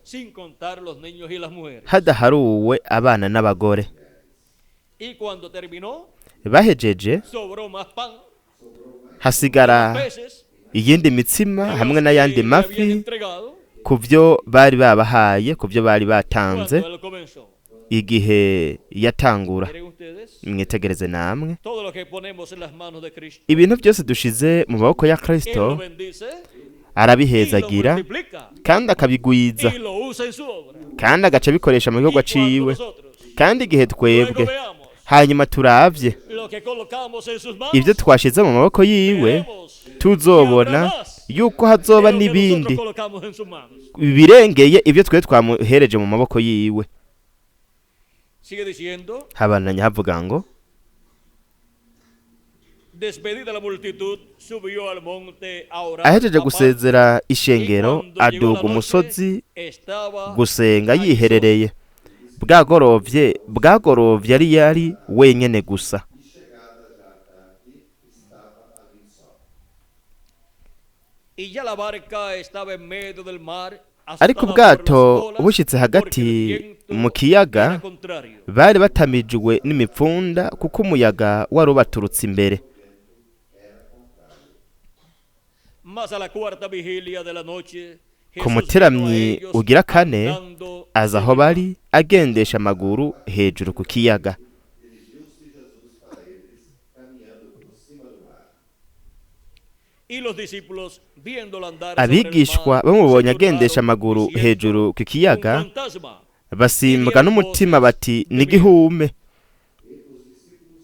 sin contar los niños y las mujeres. hadaharuwe abana n'abagore. Y cuando terminó, Bahejeje sobró más pan, hasigara peces, iyindi mitsima de hamwe los n'ayandi que le mafi habían entregado ku byo bari babahaye, ku byo bari batanze cuando él comenzó. igihe yatangura. Miren ustedes, Mwitegereze namwe todo lo que ponemos en las manos de Cristo, ibintu byose dushize mu maboko ya Él Kristo, lo bendice y lo arabihezagira multiplica kandi akabigwiza y lo usa en su obra. kandi agaca abikoresha mu gikorwa Y cuando ciwe. nosotros Kandi igihe luego twebwe veamos hanyuma turavye lo que colocamos en sus manos, ibyo twashize mu maboko yiwe, veremos tuzobona yuko de hazoba lo que n'ibindi nosotros colocamos en sus manos. birengeye ibyo twe twamuhereje mu maboko yiwe. Sigue diciendo, Habandanya havuga ngo despedida la multitud, subió al monte a orar ahejeje aparte, gusezera y ishengero, cuando llegó la aduga noche, umusozi estaba gusenga allí solo. yiherereye. Bwagorovye yari yari wenyene gusa. Y ya la barca estaba en medio del mar, Ariko azotada por ubwato las olas, bushitse porque hagati el viento mu kiyaga, era contrario. bari batamijwe n'imipfunda kuko umuyaga wari ubaturutse imbere. Mas a la cuarta vigilia de la noche, Ku Jesús vino a muteramyi ellos ugira kane andando aza aho sobre el mar. bari agendesha amaguru hejuru ku kiyaga. Y los discípulos, viéndolo andar sobre el Abigishwa mar, bamubonye se agendesha turbaron, amaguru diciendo, hejuru ku "Un kiyaga, fantasma". basimbwa n'umutima bati ni igihume,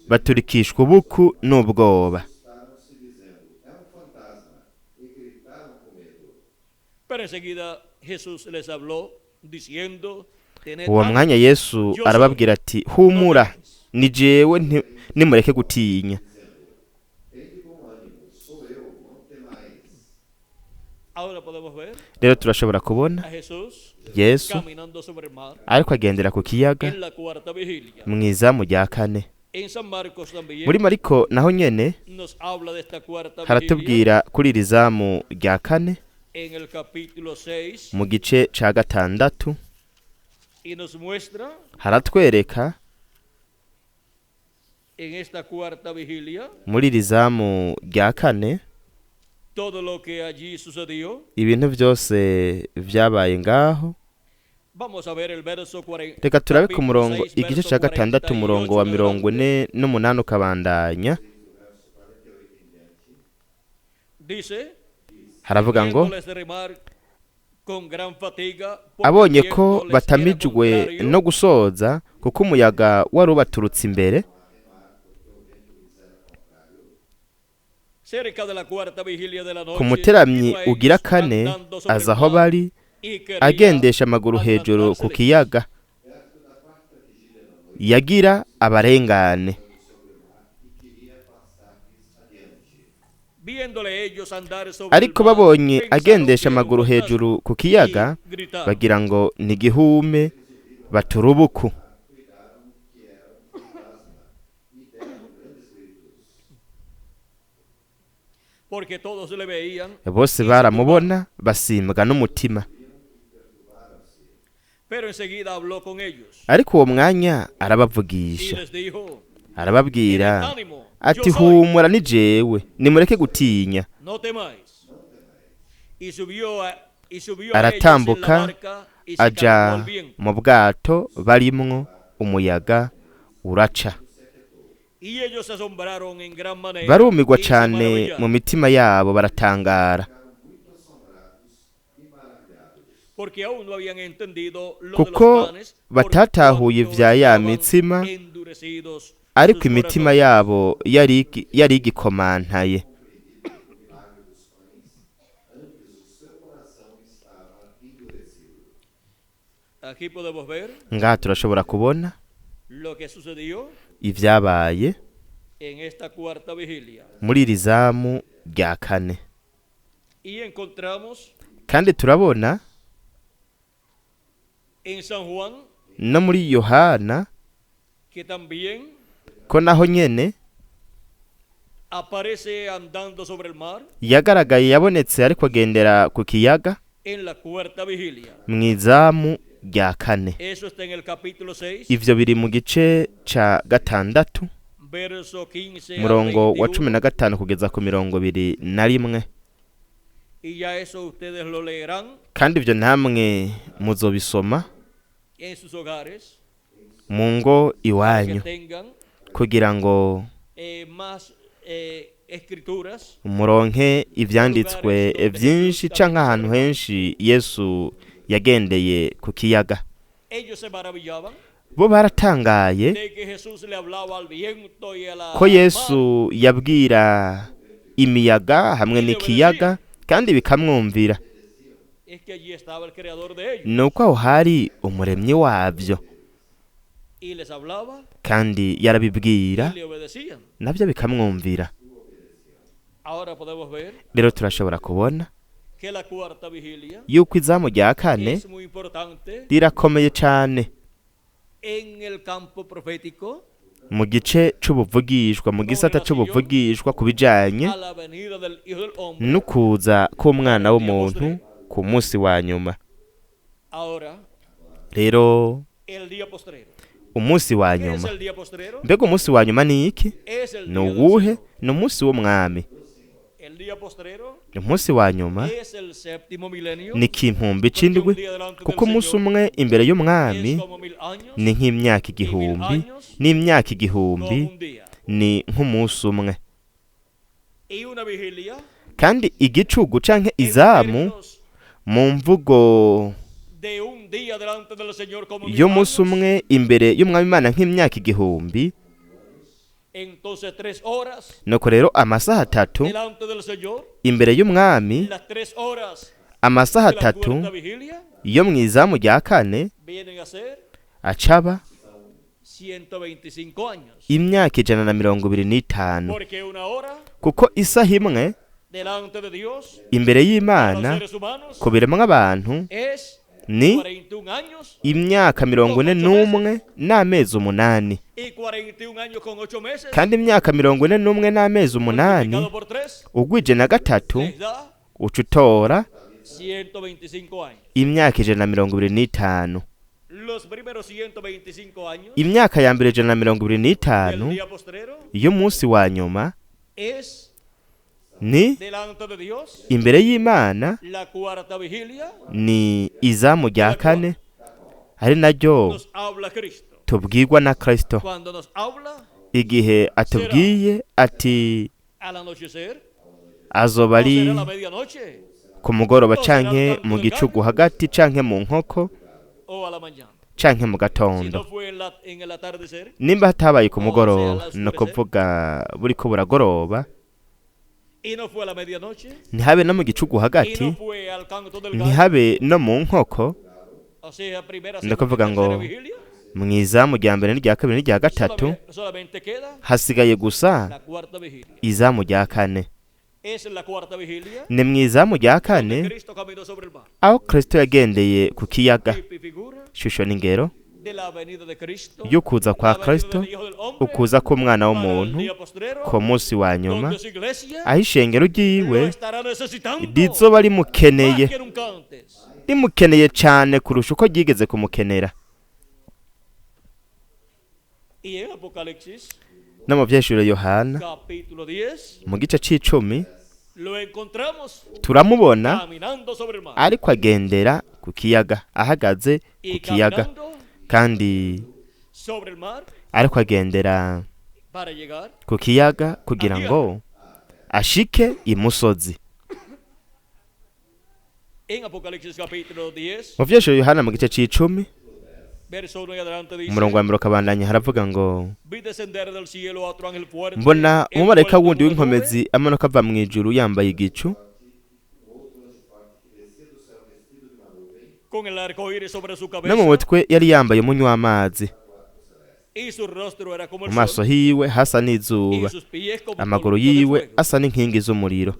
baturikishwa ubuku n'ubwoba. Assustaram-se, dizendo: É um fantasma! E gritaram com medo. Pero enseguida Jesús les habló, diciendo, Tened Uwo ánimo, mwanya Yesu arababwira ati humura, ni jewe, nimureke gutinya. Tende bom ânimo, sou eu, não temais. Ahora podemos ver Rero turashobora kubona a Jesús Yesu caminando sobre el mar ariko agendera ku kiyaga en la cuarta vigilia. mu izamu rya kane. En San Marcos también Muri Mariko naho nyene nos habla de esta cuarta vigilia haratubwira kuri iri zamu rya kane en el capítulo 6 mu gice ca gatandatu, y nos muestra haratwereka en esta cuarta vigilia muri iri zamu rya kane todo lo que allí sucedió. ibintu byose vyabaye ngaho. Vamos a ver el verso 40. Reka turabe ku capítulo murongo 6, igice verso ca gatandatu umurongo wa 48 en mirongo adelante. ine n'umunani ukabandanya. Dice, Haravuga ngo viéndoles remar con gran fatiga, porque abonye el ko viento les era batamijwe contrario, no gusoza kuko umuyaga wari ubaturutse imbere, cerca de la cuarta vigilia de la ku noche, muteramyi vino a ellos ugira kane andando sobre aza el aho mar bari y quería agendesha amaguru hejuru ku adelantársele. kiyaga, yagira abarengane. Viéndole ellos andar sobre el Ariko mar, babonye pensaron agendesha que era un amaguru fantasma hejuru ku kiyaga, y gritaron. bagira ngo ni igihume, baturubuku. Porque todos le veían, Bose baramubona basimbwa n'umutima. pero enseguida habló con ellos Ariko uwo mwanya y arabavugisha, les dijo, arababwira "Tened ánimo, ati yo soy, humura ni jewe, nimureke gutinya. no temáis." Y subió a ellos en la Aratambuka barca y se aja calmó el viento. mu bwato barimwo, umuyaga uraca. Y ellos se asombraron en gran manera Barumirwa y se cane mu maravillaron, mitima yabo, baratangara, porque aún no habían entendido lo de los kuko panes, por batatahuye cuanto ivya ya estaban mitsima, endurecidos Ariko imitima yabo yari igikomantaye. Aquí podemos ver Ngaha turashobora kubona lo que sucedió ibyabaye en esta cuarta vigilia. Muri iri zamu rya kane. Y encontramos Kandi turabona en San Juan no muri Yohana que también ko naho nyene aparece andando sobre el mar yagaragaye yabonetse ariko agendera ku kiyaga en la cuarta vigilia. Mu izamu rya kane. Eso está en el capítulo 6, Ivyo biri mu gice ca gatandatu, verso 15 al murongo wa 21, 15 kugeza ku 21. Y ya eso ustedes lo leerán Kandi ivyo namwe muzobisoma en sus hogares, mu ngo que iwanyu tengan kugira ngo más escrituras muronke ivyanditswe vyinshi canke ahantu henshi Yesu yagendeye ku kiyaga. Ellos se maravillaban Bo baratangaye de que Jesús le hablaba al viento y a la ko al mar, Yesu yabwira imiyaga hamwe n'ikiyaga kandi bikamwumvira. Es que allí estaba el creador de ellos Ni uko aho hari umuremyi wabyo y les hablaba kandi yarabibwira y le obedecían. Nabyo bikamwumvira. Ahora podemos ver Rero turashobora kubona que la cuarta vigilia yuko izamu rya kane es muy importante rirakomeye cyane en el campo profético mu gice c'ubuvugishwa, mu gisata c'ubuvugishwa ku bijanye a la venida del Hijo del Hombre. n'ukuza k'umwana w'umuntu ku munsi wa nyuma. Ahora, Rero el día postrero. umunsi wa ¿Qué es nyuma. el día postrero? Mbega umunsi wa nyuma ni iki? Es el Ni día del uwuhe? Señor. Ni umunsi w'umwami. El día postrero Umunsi wa nyuma es el séptimo milenio. ni kimpumbi c'indwi, kuko umunsi umwe imbere y'umwami Es como 1000 años, ni nk'imyaka 1000, n'imyaka 1000 como un día. Ni nk'umunsi umwe. Y una vigilia Kandi igicugu canke en izamu términos mu mvugo de un día delante del Señor como 1000 y'umunsi años, umwe imbere y'umwami Imana nk'imyaka 1000. Entonces 3 horas Nuko rero amasaha 3 delante del Señor, imbere y'umwami, las 3 horas amasaha de la 3 cuarta vigilia yo mu izamu rya kane vienen a ser acaba 125 años. imyaka 125. Porque una hora Kuko isaha imwe delante de Dios, imbere para los y'Imana seres humanos, ku biremwa abantu es ni 41 años imyaka 41 n'amezi 8. y 41 años con 8 meses. Kandi imyaka 41 n'amezi 8 Multiplicado por 3 ugwije na gatatu les da uca utora 125 años. imyaka 125. Los primeros 125 años Imyaka ya mbere 125 del día postrero y'umunsi wa nyuma es ni delante de Dios imbere y'Imana la cuarta vigilia. Ni izamu rya kane, ari naryo Nos habla Cristo. tubwirwa na Kristo. Cuando nos habla Igihe atubwiye ati al anochecer, azoba o ari será la medianoche ku mugoroba canke mu gicugu hagati canke mu nkoko o a la mañana. canke mu Si gatondo. no fue en el atardecer, Nimba hatabaye ku mugoroba, ni ukuvuga buriko buragoroba, y no fue a la medianoche, ntihabe no mu gicugu y hagati, no fue al canto del gallo, ntihabe no mu nkoko, o sea, primera, ni segunda y ukuvuga ngo tercera vigilia, mu izamu rya mbere n'irya kabiri n'irya gatatu, solamente queda hasigaye gusa la cuarta vigilia. izamu rya kane. Es la cuarta vigilia Ni mu izamu rya donde kane Cristo caminó sobre el mar. aho Kristo yagendeye ku kiyaga. Tipo y figura Ishusho n'ingero de la venida de Cristo, y'ukuza kwa la venida Kristo, del Hijo del Hombre, ukuza k'umwana para el w'umuntu día postrero, ku munsi wa nyuma, donde su iglesia aho ishengero lo ryiwe estará necesitando rizoba rimukeneye más que nunca antes. rimukeneye cyane kurusha uko ryigeze kumukenera. Y en Apocalipsis, No mu vyeshuro Yohana capítulo 10, mu gice c'icumi lo encontramos turamubona caminando sobre el mar. ariko agendera ku kiyaga, ahagaze ku Y kiyaga, caminando kandi sobre el mar ariko agendera para llegar ku kiyaga kugira ngo ashike imusozi. En Apocalipsis capítulo 10, Mu vyeshuro Yohana mu gice c'icumi, Verso 1 y adelante dice, Umurongo wa mbere ukabandanya haravuga ngo: Vi descender del cielo a otro ángel fuerte, Mbona umumarayika envuelto wundi en una nube, w'inkomezi amanuka ava mu ijuru yambaye igicu, con el arco iris sobre su no mu cabeza, mutwe yari yambaye umunywa w'amazi, y su rostro era como mu el maso sol, hiwe hasa n'izuba, y sus pies como amaguru columnas de yiwe fuego. asa n'inkingi z'umuriro.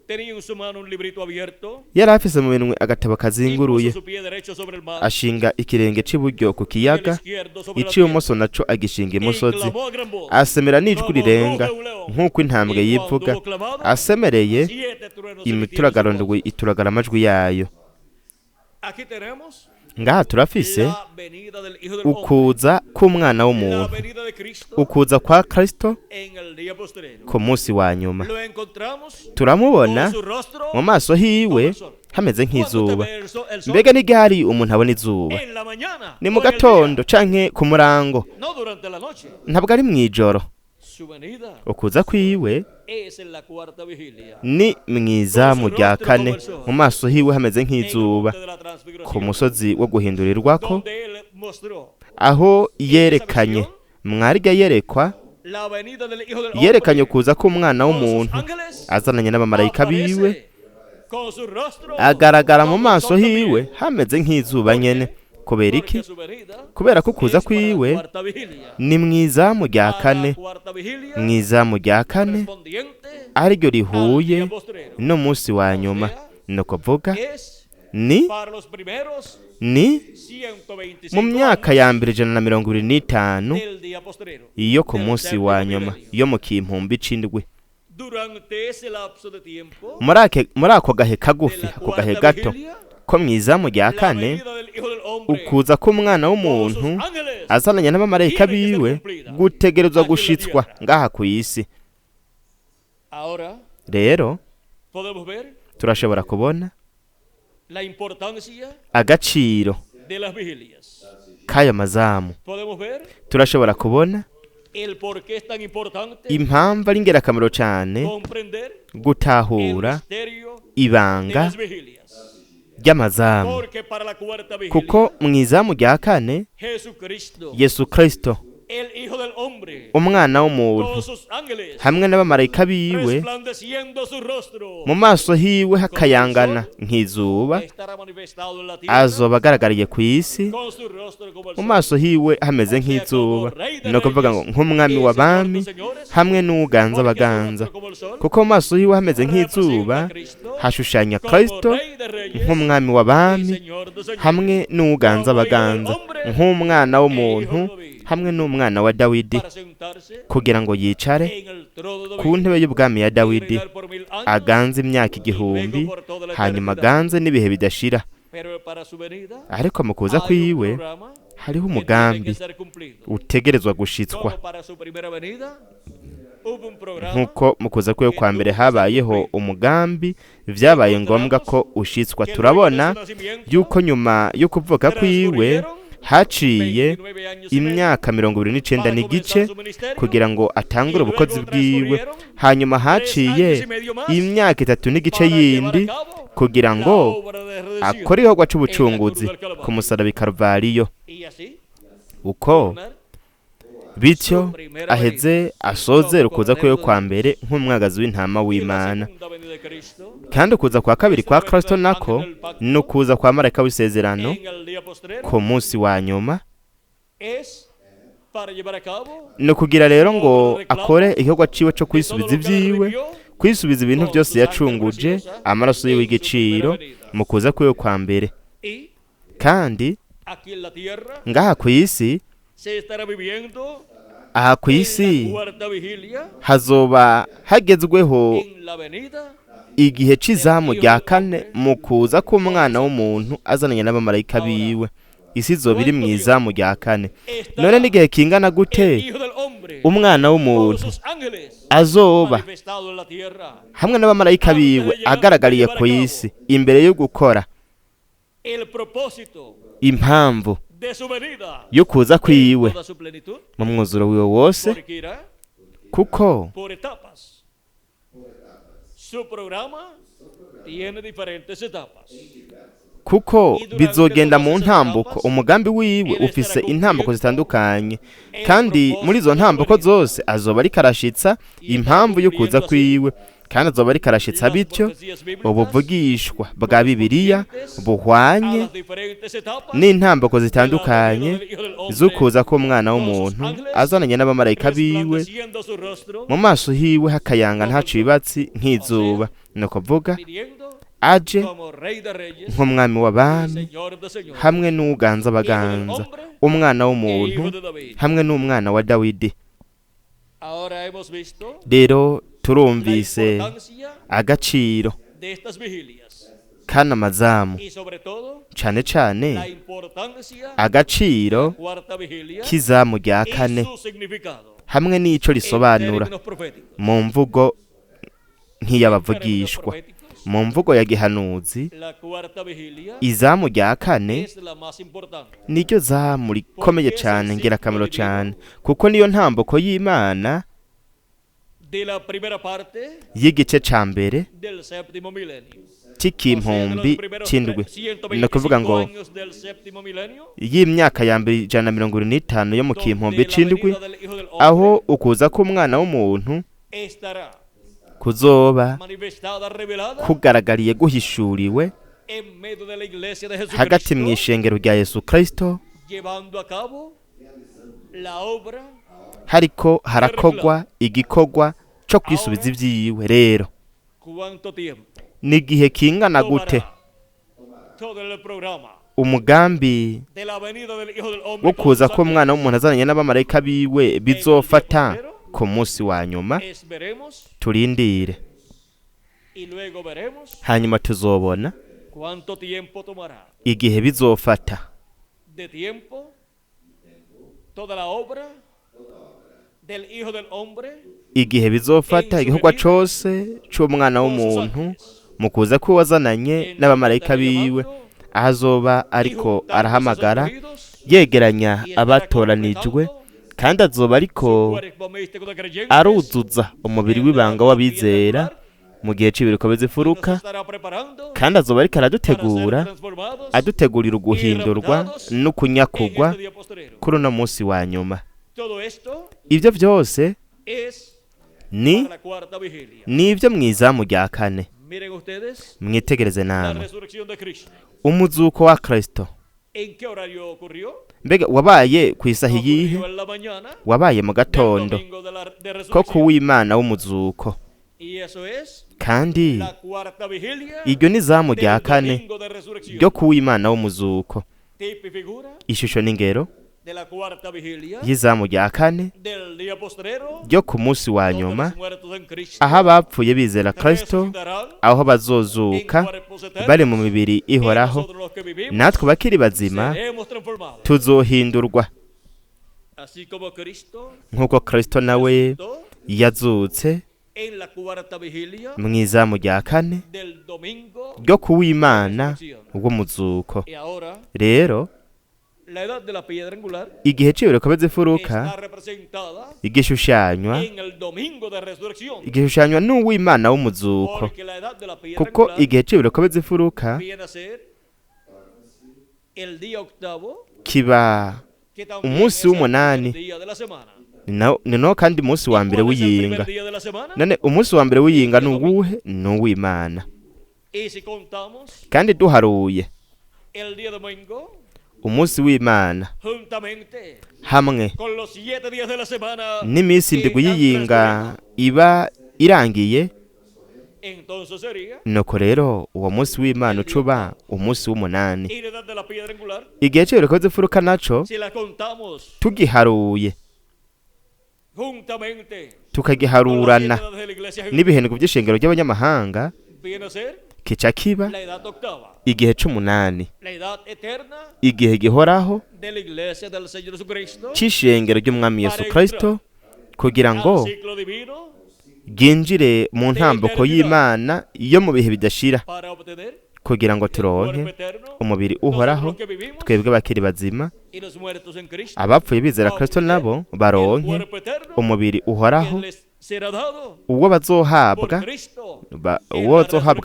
Tenía en su mano un librito abierto, Yari afise mu minwe agatabo y kazinguruye, puso su pie derecho sobre el mar, ashinga ikirenge c'iburyo ku y el kiyaga, izquierdo sobre la tierra, ic'ibumoso naco agishinga y imusozi, clamó a gran voz, asemera n'ijwi como rirenga ruge un león. nk'uko intambwe Y cuando yivuga. hubo clamado, Asemereye, siete truenos emitieron su imituragaro voz. ndwi ituragara amajwi yayo. Aquí tenemos Ngaha turafise la venida del Hijo del Hombre, ukuza k'umwana la w'umuntu, venida de Cristo ukuza kwa Kristo en el día postrero. ku munsi wa nyuma. Lo encontramos Turamubona con su rostro mu maso hiwe hameze cuando nk'izuba. te ve el sol, el sol Mbega n'iryari umuntu abona izuba? en la mañana, Ni mu o en el día, gatondo canke ku murango, no durante la noche. ntabwo ari mw'ijoro. Su venida Ukuza kwiwe es en la cuarta vigilia, ni mw'izamu rya kane, mu maso hiwe hameze en el nk'izuba, monte de la ku transfiguración, musozi wo guhindurirwako, donde él mostró aho yerekanye mwarirya yerekwa, la venida del Hijo del yerekanye Hombre ukuza k'umwana con sus w'umuntu ángeles, azananye n'abamarayika biwe, aparece con su rostro agaragara mu como el maso sol también, hiwe hameze nk'izuba nyene. Kubera iki? porque su venida Kubera ko ukuza es para la kwiwe cuarta vigilia. ni mw'izamu rya Para la kane, cuarta vigilia mw'izamu rya kane correspondiente ariryo al rihuye día postrero. n'umunsi wa nyuma. Ni ukuvuga Es ni para los primeros ni 125 mu myaka años ya mbere 125 del día postrero, iyo ku del munsi séptimo wa nyuma, milenio. yo mu kimpumbi c'indwi. Durante ese lapso de tiempo Muri ako gahe de kagufi, la ako gahe cuarta gato vigilia, ko mw'izamu rya la kane, venida del Hijo del Hombre ukuza k'umwana con sus w'umuntu ángeles azananye n'abamarayika biwe gutegerezwa gushitswa ngaha ku isi. Ahora Rero podemos ver turashobora kubona la importancia agaciro de las vigilias. k'ayo mazamu. Podemos ver Turashobora kubona el por qué es tan importante impamvu ari ingirakamaro cyane comprender el gutahura misterio de ibanga las vigilias. ry'amazamu, Porque para la cuarta vigilia, kuko mu izamu rya kane Jesucristo, Yesu Kristo el Hijo del Hombre, umwana con w'umuntu sus ángeles, hamwe n'abamarayika biwe, resplandeciendo su rostro, mu maso hiwe hakayangana nk'izuba, estará manifestado en la tierra azoba agaragariye ku isi, con su rostro como el mu sol. maso hiwe hameze nk'izuba, ni ukuvuga ngo nk'umwami w'abami hamwe n'uganza Porque su abaganza, rostro como el sol kuko mu maso hiwe hameze nk'izuba hashushanya como Kristo Rey de Reyes nk'umwami y w'abami Señor de Señores. hamwe n'uganza abaganza, nk'umwana w'umuntu hamwe n'umwana wa Dawidi, Para sentarse kugira ngo yicare en el trono de ku David ntebe y'ubwami ya y Dawidi, reinar por 1000 años, aganze imyaka 1000, hanyuma aganze n'ibihe bidashira. Pero para su venida Ariko mu kuza hay un kwiwe programa hariho que tiene umugambi que ser cumplido. utegerezwa gushitswa. Como para su primera venida hubo un programa Nk'uko mu kuza kwiwe kwa mbere habayeho umugambi, vyabaye ngombwa ko ushitswa. que luego de Turabona su nacimiento yuko nyuma yo kuvuka kwiwe haciye 29 años y medio imyaka 29 para n'igice comenzar su ministerio, kugira ngo atangure y luego ubukozi bwiwe, transcurrieron hanyuma 3 haciye años y medio más imyaka 3 n'igice para llevar a yindi cabo kugira la ngo obra de redención akore igikorwa en la cruz c'ubucunguzi del Calvario. ku musaraba i Karuvariyo. Y así Uko tornar bityo aheze asozera ukuza kwiwe kwa mbere nk'umwagazi w'intama y la w'Imana. segunda venida de Cristo Kandi ukuza kwa kabiri kwa Kristo nako ni ukuza kwa marayika w'isezerano en el día postrero ku munsi wa nyuma, es para llevar a cabo ni ukugira rero ngo akore igikorwa ciwe co de todo kwisubiza lo que él ivyiwe, redimió kwisubiza ibintu byose yacunguje amaraso yiwe y'igiciro mu kuza kwiwe kwa mbere. y Kandi aquí en la tierra ngaha ku isi, se estará viviendo aha ku en isi la cuarta vigilia hazoba hagezweho en la venida igihe c'izamu rya kane mu kuza k'umwana w'umuntu azananye n'abamarayika biwe. Isi izoba iri mu izamu rya kane. estará None n'igihe kingana gute el Hijo del Hombre umwana con w'umuntu sus ángeles azoba manifestado en la tierra hamwe n'abamarayika biwe agaragariye ku isi imbere yo gukora el propósito impamvu de su venida yo kuza en kwiwe toda su plenitud, mu mwuzuro wiwe wose, porque irá kuko por etapas. Su programa tiene diferentes etapas. Kuko bizogenda mu ntambuko. Umugambi wiwe ufise intambuko zitandukanye, kandi muri izo ntambuko zose azoba ariko arashitsa impamvu yo kuza kwiwe, kandi azoba ariko arashitsa bityo ubuvugishwa bwa Bibiliya buhwanye n'intambuko zitandukanye z'ukuza k'umwana w'umuntu azananye n'abamarayika biwe, mu maso hiwe hakayanga ntaco ibibatsi nk'izuba, ni ukuvuga aje nk'umwami w'abami hamwe n'uganza abaganza, umwana w'umuntu hamwe n'umwana wa Dawidi. Rero turumvise agaciro k'ana mazamu, cane cane agaciro k'izamu rya kane hamwe n'ico risobanura mu mvugo nk'iy'abavugishwa, mu mvugo ya gihanuzi. Izamu rya kane niryo zamu rikomeye cane, ngirakamaro cane, kuko niyo ntambuko y'Imana y'igice ca mbere c'ikimpumbi c'indwi, ni ukuvuga ngo y'imyaka ya mbere 175 yo mu kimpumbi c'indwi, aho ukuza k'umwana w'umuntu kuzoba kugaragariye, guhishuriwe hagati mu ishengero rya Yesu Kristo, hariko harakogwa igikorwa co kwisubiza ivyiwe. Rero ni igihe kingana gute umugambi wo kuza k'umwana w'umuntu azananye n'abamarayika biwe bizofata ku munsi wa nyuma? Turindire, hanyuma tuzobona igihe bizofata. Igihe bizofata igikorwa cose c'umwana w'umuntu mu kuza k'uwazananye n'abamarayika biwe, aho azoba ariko arahamagara yegeranya abatoranijwe, kandi azoba ariko aruzuza umubiri w'ibanga w'abizera mu gihe c'ibiruko bizifuruka, kandi azoba ariko aradutegura, adutegurira uguhindurwa n'ukunyakugwa kuri uno munsi wa nyuma. Ibyo byose ni ibyo mu izamu rya kane. Mwitegereze namwe umuzuko wa Kristo. Mbega wabaye ku isaha iyihe? Wabaye mu gatondo ko kuw'Imana w'umuzuko, kandi iryo ni izamu rya kane ryo kuw'Imana w'umuzuko, ishusho n'ingero y'izamu rya kane ryo ku munsi wa nyuma, aho abapfuye bizera Kristo aho bazozuka bari mu mibiri ihoraho, natwe bakiri bazima tuzohindurwa nk'uko Kristo nawe yazutse mu izamu rya kane ryo kuw'Imana w'umuzuko. Rero igihe c'ibiriko bizifuruka igishushanywa n'uw'Imana w'umuzuko, kuko igihe c'ibiriko bizifuruka kiba umunsi w'umunani, ni no kandi umunsi wa mbere w'iyinga. None umunsi wa mbere w'iyinga ni uwuhe? Ni uw'Imana. Kandi duharuye umunsi w'Imana hamwe n'iminsi indwi y'iyinga iba irangiye, nuko rero uwo munsi w'Imana ucuba umunsi w'umunani. Igihe c'ibiriko bizifuruka naco tugiharuye tukagiharurana n'ibihendwa by'ishengero ry'abanyamahanga, kica kiba igihe c'umunani, igihe gihoraho c'ishengero ry'umwami Yesu Kristo, kugira ngo ryinjire mu ntambuko y'Imana yo mu bihe bidashira, kugira ngo turonke umubiri uhoraho, twebwe bakiri bazima. Abapfuye bizera Kristo nabo baronke umubiri uhoraho, uwo bazohabwa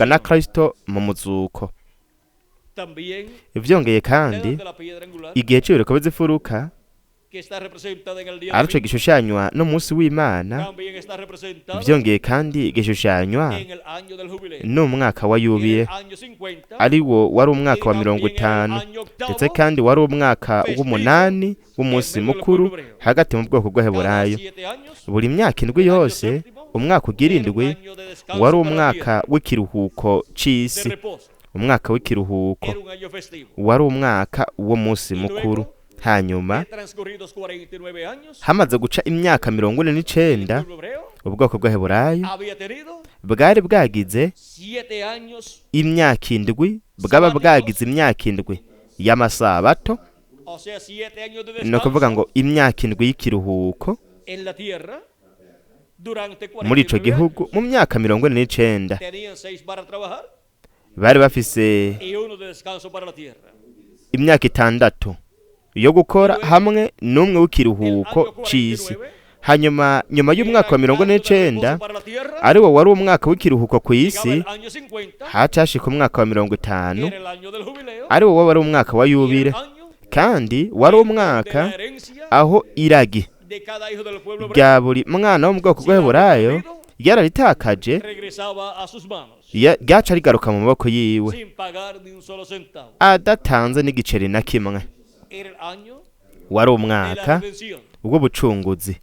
na Kristo mu muzuko. También Vyongeye la kandi, edad de la piedra angular, igihe c'ibiriko bizifuruka, que está representada en el día arico domingo, gishushanywa n'umunsi w'Imana, también está representada vyongeye kandi gishushanywa en el año del jubileo. n'umwaka wa En el yubile, año 50 ari wo wari umwaka y wa mirongo también en el itanu, año octavo, ndetse kandi wari umwaka w'umunani w'umunsi mukuru hagati mu bwoko cada bw'Abaheburayo. 7 años, Buri myaka 7 el año yose, séptimo, umwaka ugira era un 7 año de descanso wari para la umwaka tierra, w'ikiruhuko de c'isi, reposo. umwaka w'ikiruhuko Era un año festivo. wari umwaka w'umunsi Y mukuru. luego, Hanyuma de transcurridos 49 años, hamaze guca imyaka mirongo ine el n'icenda, pueblo hebreo ubwoko bw'Abaheburayo había tenido bwari bwagize 7 años, imyaka 7, bwaba bwagize imyaka 7 y'amasabato, o sea, 7 años de ni ukuvuga descanso ngo imyaka 7 y'ikiruhuko en la tierra durante muri ico 49 gihugu años. mu myaka 49. Tenían 6 para trabajar Bari bafise y uno de descanso para la tierra. imyaka 6 yo gukora hamwe n'umwe El w'ikiruhuko año c'isi. 49 Hanyuma nyuma y'umwaka wa era mirongo ine año de reposo n'icenda, para la tierra, ari wo wari umwaka w'ikiruhuko ku llegaba isi, el año 50, haca hashika umwaka wa 50, era el año del jubileo, ari wo wari umwaka wa y el yubile, año kandi wari en donde umwaka la herencia aho iragi de cada hijo del pueblo hebreo rya buri mwana wo mu bwoko si la había bw'Abaheburayo perdido, yararitakaje, regresaba a sus manos ryaca rigaruka mu maboko yiwe sin pagar ni un solo centavo. adatanze n'igiceri na kimwe. Era el año Wari de la umwaka redención w'ubucunguzi,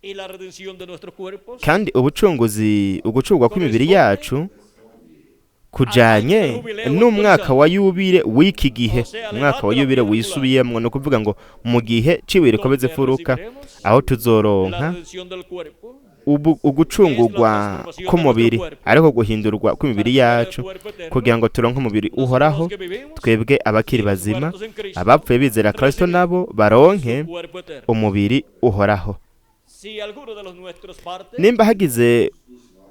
y la redención de nuestros cuerpos kandi ubucunguzi, ugucungwa kw'imibiri yacu kujanye n'umwaka wa yubile w'iki gihe, umwaka wa yubile wisubiyemwo, ni ukuvuga ngo mu gihe c'ibiriko donde bizifuruka, recibiremos aho la tuzoronka redención del cuerpo, ugucungurwa k'umubiri, ariko guhindurwa kw'imibiri para tener el yacu cuerpo eterno. kugira ngo turonke umubiri Nosotros uhoraho, que vivimos twebwe abakiri y los bazima, muertos en Cristo abapfuye bizera Kristo nabo baronke su cuerpo eterno. umubiri uhoraho. Si alguno de los nuestros parte, Nimba hagize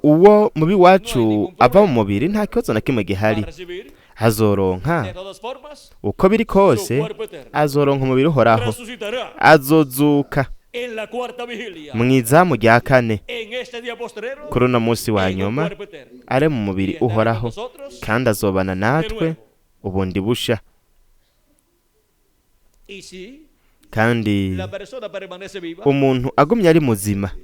uwo mubi wacu ava mu mubiri, nta kibazo na kimwe va a gihari, recibir de azoronka todas formas uko biri su kose, cuerpo eterno. azoronka umubiri uhoraho, Resucitará azozuka en la cuarta vigilia, mu izamu rya kane en este día postrero, kuri uno munsi wa en un nyuma, cuerpo eterno. ari mu Y mubiri estará con uhoraho, nosotros kandi azobana de natwe nuevo. ubundi busha. Y si Kandi la persona permanece viva umuntu agumye ari muzima,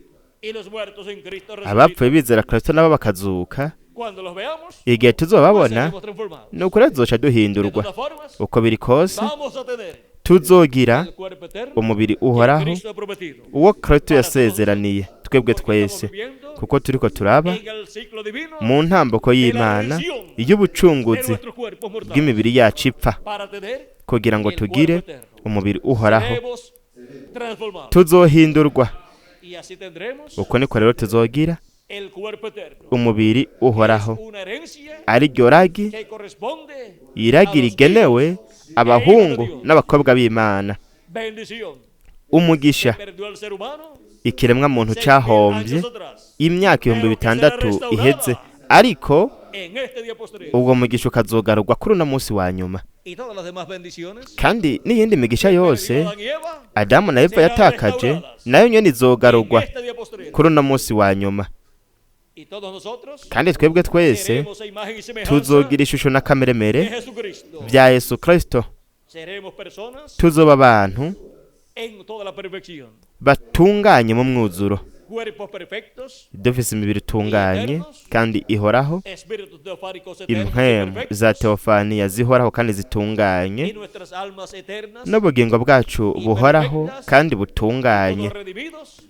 y los muertos en Cristo resucitan, abapfuye bizera Kristo nabo bakazuka, cuando los veamos, igihe tuzobabona, seremos transformados. ni ukuri tuzoca De duhindurwa. todas formas, Uko biri kose, vamos a tener tuzogira el cuerpo eterno umubiri que uhoraho Cristo ha prometido. uwo Kristo yasezeraniye twebwe Porque estamos twese, viviendo kuko turiko turaba en el ciclo divino mu ntambuko y'Imana de y'ubucunguzi nuestros cuerpos mortales bw'imibiri yacu ipfa, para tener kugira ngo el tugire cuerpo eterno. umubiri uhoraho. Seremos transformados Tuzohindurwa, y así tendremos uko niko rero tuzogira el cuerpo eterno. umubiri Es uhoraho, una herencia ari ryo ragi, que corresponde iragi a los rigenewe hijos abahungu e hijas de Dios. n'abakobwa b'Imana. Bendición Umugisha perdió el ser humano ikiremwa muntu 6.000 cahombye años atrás imyaka 6000 iheze, ariko en este día postrero. ubwo mugisha ukazogarurwa kuri uno munsi wa nyuma. Y todas las demás bendiciones Kandi n'iyindi migisha que yose perdió Adán y Eva Adamu na Eva yatakaje, nayo nyene en izogarurwa este día postrero. kuri uno munsi wa nyuma. Y todos nosotros Kandi twebwe twese seremos a imagen y semejanza tuzogira ishusho de n'akameremere Jesucristo. vya Yesu Kristo, Seremos personas tuzoba abantu en toda la perfección, batunganye mu mwuzuro, cuerpos perfectos, dufise imibiri itunganye kandi ihoraho, espíritus teofánicos eternos y impwemu za perfectos, teofaniya zihoraho kandi y zitunganye, nuestras almas eternas, n'ubugingo bwacu buhoraho kandi butunganye. todos redimidos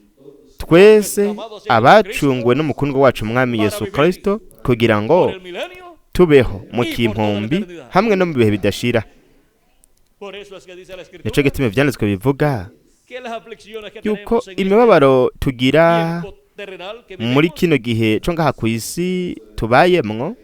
Twese abacunguwe n'umukundwa wacu Umwami Yesu Kristo, kugira ngo por el milenio. tubeho mu kimpumbi hamwe no mu bihe bidashira. Por eso es que dice la Nico Escritura gituma ivyanditswe bivuga que las aflicciones que yuko tenemos en este imibabaro tugira tiempo terrenal que muri vivimos kino gihe co ngaha kw'isi tubayemwo,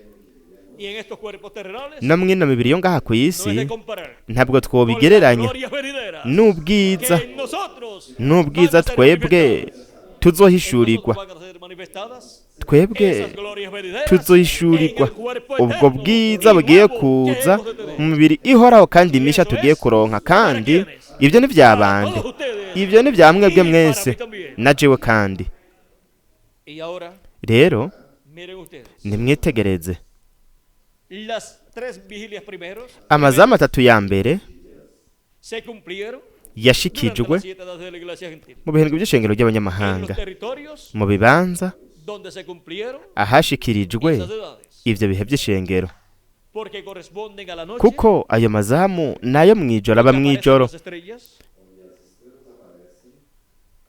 y en estos cuerpos terrenales no mw'ino mibiri yo ngaha no es kw'isi, de comparar ntabwo con las twobigereranya glorias venideras n'ubwiza que en nosotros n'ubwiza van a ser twebwe manifestadas. tuzohishurirwa, En nosotros van a ser manifestadas twebwe esas glorias venideras tuzohishurirwa en el cuerpo ubwo eterno bwiza y bugiye nuevo que kuza hemos de tener. mu mibiri ihoraho kandi misha tugiye kuronka. Kandi ibyo ni vya Para bande, todos ustedes ibyo ni vya mwebwe y para mwese mí también. na jewe kandi. Y ahora Rero miren ustedes nimwitegereze las Tres vigilias primeros Amazamu atatu ya mbere se cumplieron durante yashikijwe las siete edades de la iglesia gentil. mu bihindwe by'ishengero En los ry'abanyamahanga, territorios mu bibanza donde se cumplieron ahashikirijwe esas edades, ivyo bihe by'ishengero, porque corresponden a la noche kuko ayo mazamu nayo mw'ijoro aba que aparecen mw'ijoro las estrellas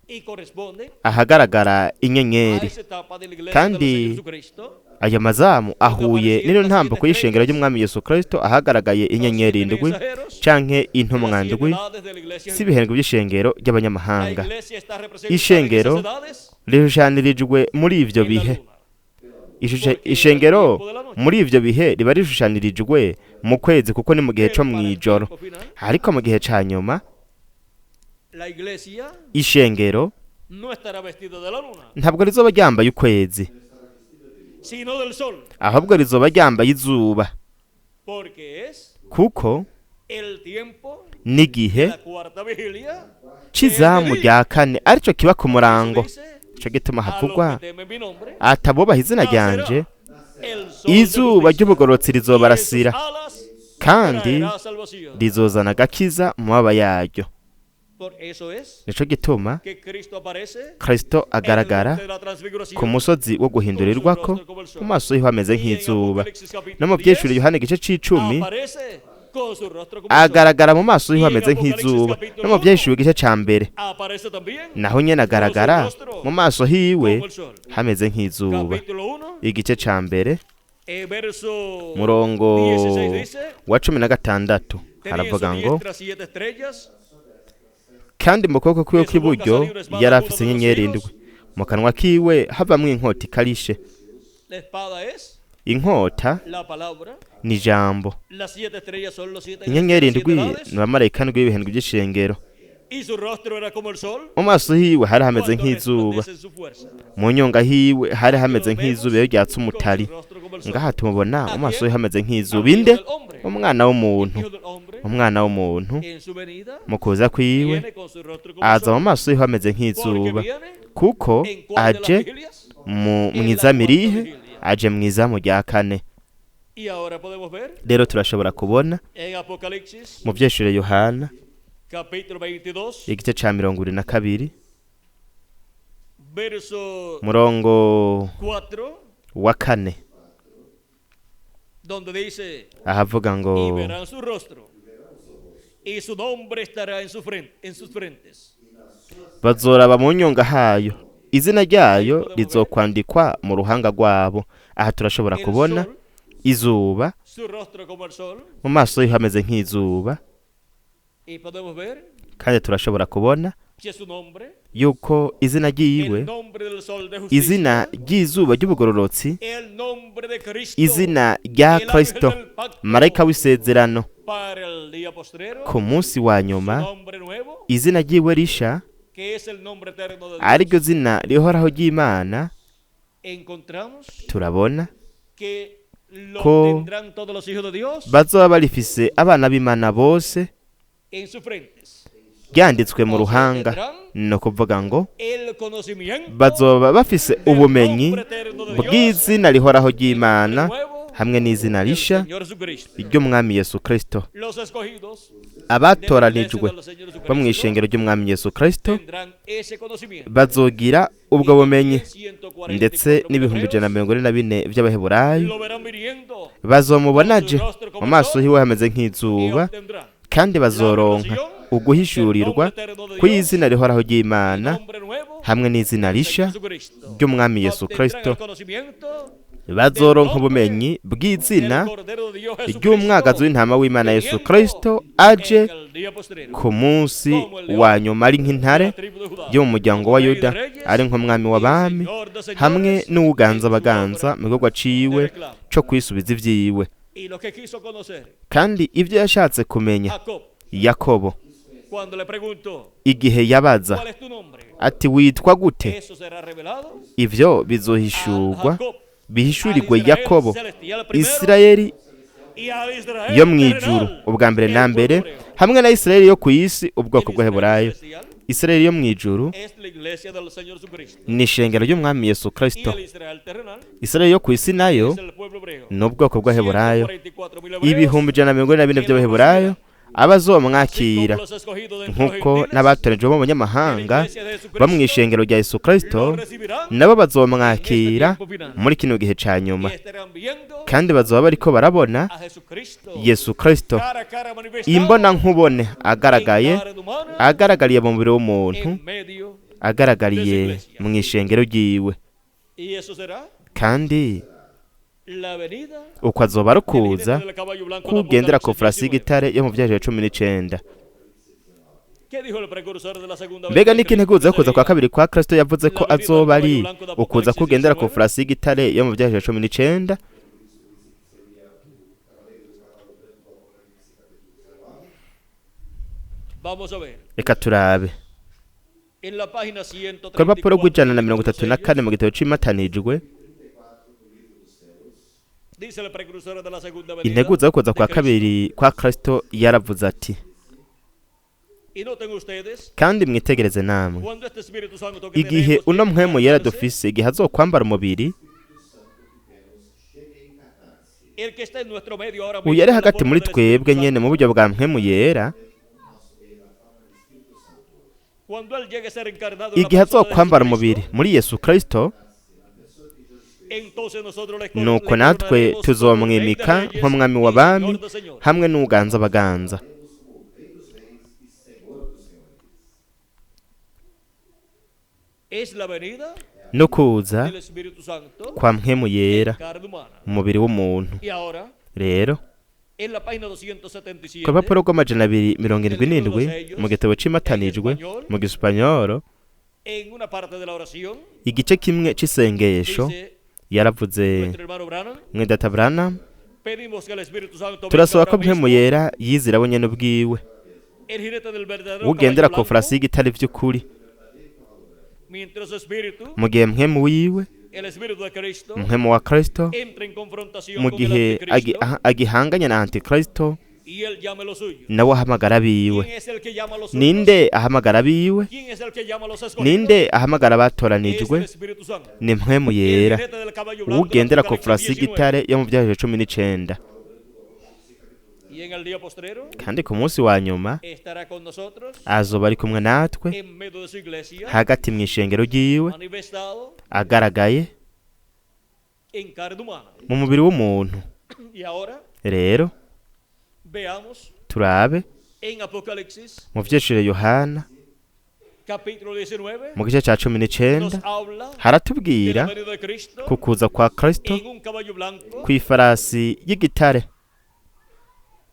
y corresponden ahagaragara a inyenyeri. esa etapa de la iglesia Kandi de Señor Jesucristo, Ayo mazamu ahuye n'ino ntambuko y'ishengero ry'umwami Yesu Kristo ahagaragaye inyenyeri los siete indwi mensajeros, canke intumwa las siete ndwi edades de la iglesia si gentil. ibihengo by'ishengero La ry'abanyamahanga. iglesia está representada en Ishengero esas edades rishushanirijwe muri ivyo en la bihe. luna. Ishengero muri ivyo bihe riba rishushanirijwe mu kwezi, kuko ni mu gihe Pero co para el mw'ijoro. tiempo final, Ariko mu gihe ca nyuma la iglesia ishengero no estará vestida de la luna, ntabwo rizoba ryambaye ukwezi, sino del sol, ahubwo rizoba ryambaye izuba, porque es kuko el tiempo n'igihe de la cuarta vigilia. c'izamu rya kane arico kiba ku Eso murango. dice, Ico gituma a los havugwa que temen mi nombre, atabubaha izina ryanje, el sol de izuba justicia, ry'ubugororotsi y en sus rizobarasira, alas kandi traerá salvación. rizozana agakiza mu mababa yaryo. Por eso es Nico gituma que Cristo aparece Kristo en el agaragara monte de la transfiguración ku musozi wo guhindurirwako, mu maso yiwe hameze y en nk'izuba. Apocalipsis capítulo No mu byeshuri 10 Yohana igice c'icumi aparece con su rostro como el sol. agaragara mu maso yiwe hameze nk'izuba. No mu byeshuri igice ca mbere Aparece también naho nyene agaragara mu maso hiwe como el sol. hameze nk'izuba. Capítulo 1, Igice ca mbere verso murongo 16 dice, wa 16 tenía en su haravuga ngo: diestra siete estrellas, kandi mu kuboko kwiwe kw'iburyo yari afise inyenyeri indwi, mu kanwa kiwe havamwo inkota ikarishe. la espada es Inkota la palabra, ni ijambo. las siete estrellas son los siete, Inyenyeri las siete indwi edades, ni abamarayika ndwi b'ibihindwe by'ishengero. y su rostro era como el sol, Mu maso hiwe hari hameze cuando nk'izuba, resplandece en su fuerza. mu nyonga hiwe hari hameze Lo vemos nk'izuba iyo ryatse con umutari. su rostro como el sol. Ngaha tumubona mu maso hiwe hameze nk'izuba. Al Hijo Inde? del hombre, Umwana w'umuntu. Hijo del hombre, Umwana w'umuntu en su venida mu kuza kwiwe viene con su rostro como el aza mu sol, maso hiwe hameze porque nk'izuba, viene kuko en cuál de las aje vigilias. mu mwizamu irihe? Aje mu izamu rya kane. Y ahora podemos ver Rero turashobora kubona en Apocalipsis mu vyeshure Yohana capítulo 22, igice ca 22 verso murongo 4, wa kane donde dice: ahavuga ngo: Y verán su rostro, y su nombre estará en, su frente, en sus frentes. Bazoraba mu nyonga hayo, izina ryayo rizokwandikwa mu ruhanga rwabo. Aha turashobora El kubona sol, izuba, su rostro como el sol, mu maso yiwe hameze nk'izuba, y podemos ver kandi turashobora kubona que su nombre, yuko izina ryiwe, el nombre del sol de justicia, izina ry'izuba ry'ubugororotsi, el nombre de Cristo, izina rya el ángel Kristo, del pacto, marayika w'isezerano para el día postrero, ku munsi wa su nyuma, nombre nuevo, izina ryiwe risha que es el nombre eterno de Dios. ariryo zina rihoraho ry'Imana. Encontramos Turabona que lo ko tendrán todos los hijos de Dios bazoba barifise abana b'Imana bose en sus frentes. ryanditswe mu O sea, ruhanga. tendrán Ni ukuvuga ngo el conocimiento bazoba bafise del ubumenyi nombre eterno de Dios, bw'izina rihoraho ry'Imana nuevo hamwe n'izina del risha Señor Jesucristo. ry'umwami Yesu Kristo. Los escogidos de la iglesia Abatoranijwe del Señor bo mu Jesucristo ishengero ry'umwami Yesu Kristo tendrán ese conocimiento. bazogira ubwo Y bumenyi, también ndetse 144 n'ibihumbi ijana na hebreos mirongo ine na bine by'abaheburayo lo verán viniendo bazomubona aje mu maso hiwe hameze y nk'izuba, obtendrán kandi la bazoronka revelación del uguhishurirwa nombre eterno de Dios, kw'izina rihoraho el ry'Imana nombre nuevo hamwe n'izina del risha Señor Jesucristo. ry'umwami Yesu Obtendrán Kristo. el conocimiento Bazoronka del nombre ubumenyi bw'izina del Cordero de Dios Jesucristo, ry'umwagazi w'intama w'Imana Yesu viniendo Kristo aje en el día postrero, ku munsi como el león wa nyuma ari de nk'intare la tribu de Judá, yo mu muryango wa Rey de Yuda, reyes ari nk'umwami y w'abami Señor de señores, hamwe n'uwuganza en su abaganza obra mu gikorwa ciwe de reclamo. co kwisubiza ivyiwe. Y lo que quiso conocer Kandi ivyo yashatse kumenya Jacob Yakobo cuando le preguntó: igihe yabaza ¿Cuál es tu nombre? ati: witwa gute? Eso será revelado Ivyo al bizohishurwa, Jacob, al bihishurirwe Israel Yakobo, celestial primero Isirayeli y al Israel yo mu ijuru terrenal, ubwa mbere el na pueblo mbere, hebreo. hamwe na Isirayeli yo ku isi, El ubwoko Israel bw'Abaheburayo. celestial Isirayeli yo mu ijuru es la iglesia del Señor Jesucristo. ni ishengero ry'umwami Yesu Y Kristo. el Israel terrenal Isirayeli yo ku isi nayo es el pueblo hebreo. ni ubwoko bw'Abaheburayo, 144.000 hebreos, 144,000 by'Abaheburayo abazomwakira, así como los escogidos de entre los nk'uko gentiles, n'abatoranijwe bo mu banyamahanga bo mu ishengero rya Yesu Kristo lo recibirán nabo bazomwakira muri kino gihe ca nyuma, y estarán viendo kandi bazoba bariko barabona a Jesucristo Yesu Kristo cara a cara manifestado imbona nkubone agaragaye, en carne humana agaragariye mu mubiri w'umuntu, en medio. agaragariye mu ishengero ryiwe. Y eso será Kandi la venida uko azoba ari del jinete ukuza del caballo blanco de kugendera ku Apocalipsis farasi 19. y'igitare yo mu vyajiro 19. ¿Qué dijo el precursor de la segunda Mbega venida de niki integuza yo Cristo? kuza kwa kabiri kwa Kristo yavuze ko azoba ari ukuza kugendera ku farasi y'igitare yo mu vyajiro 19? Vamos a ver. Reka turabe En la página ku rupapuro 134 rw'134 mu gitabo c'imatanijwe. dice el precursor de la segunda venida Integuza yo kuza de kwa Cristo. kabiri kwa Kristo yaravuze ati: Y noten ustedes kandi mwitegereze namwe cuando este Espíritu Santo que igihe tenemos uno mpwemu yera encarnarse, dufise, igihe azokwambara umubiri, el que está en nuestro medio ahora mismo uyu ari en la hagati forma muri del twebwe Espíritu nyene Santo, mu buryo bwa mpwemu yera, cuando él llegue a ser encarnado en la igihe persona de azokwambara Jesucristo, umubiri muri Yesu Kristo, entonces nosotros le nuko le natwe coronaremos como Rey de tuzomwimika Reyes nk'umwami y w'abami Señor de Señores. hamwe n'uganza abaganza. Es la venida No kuza del Espíritu Santo kwa mpwemu yera en carne humana. mu mubiri w'umuntu. Y ahora, Rero en la página 277 ku rupapuro rw'ama-277 mu gitabo c'imatanijwe mu gisupanyoro, en una parte de la oración, igice kimwe c'isengesho, dice yaravuze: nuestro hermano Branham, Mwedata Branham, pedimos que el Espíritu Santo venga turasaba ko ahora mpwemu mismo, yera yizira we nyene ubwiwe, el jinete del verdadero ugendera caballo ku farasi blanco, y'igitare vy'ukuri, mientras su espíritu, mu gihe mpwemu wiwe, el Espíritu de Cristo, mpwemu wa Kristo, entra en confrontación mu con el gihe anticristo agihanganye na antikristo, y él llama a los suyos. nawe ahamagara abiwe. ¿Quién es el que llama a los suyos? Ninde ahamagara abiwe? ¿Quién es el que llama a los escogidos? Ninde ahamagara Es el abatoranijwe? Espíritu Santo. Ni mpwemu El yera, jinete del caballo blanco de ugendera ku Apocalipsis farasi 19. y'igitare yo mu vyajiro 19. Y en el día postrero Kandi ku munsi wa nyuma estará con nosotros azoba ari kumwe natwe en medio de su iglesia, hagati mu ishengero ryiwe, manifestado agaragaye en carne humana. mu mubiri w'umuntu. Y ahora Rero veamos turabe en Apocalipsis mu vyiciro Yohana capítulo 19 mu gice ca cumi nos n'icenda habla de la haratubwira venida de Cristo ku kuza kwa Kristo en un caballo blanco kw'ifarasi y'igitare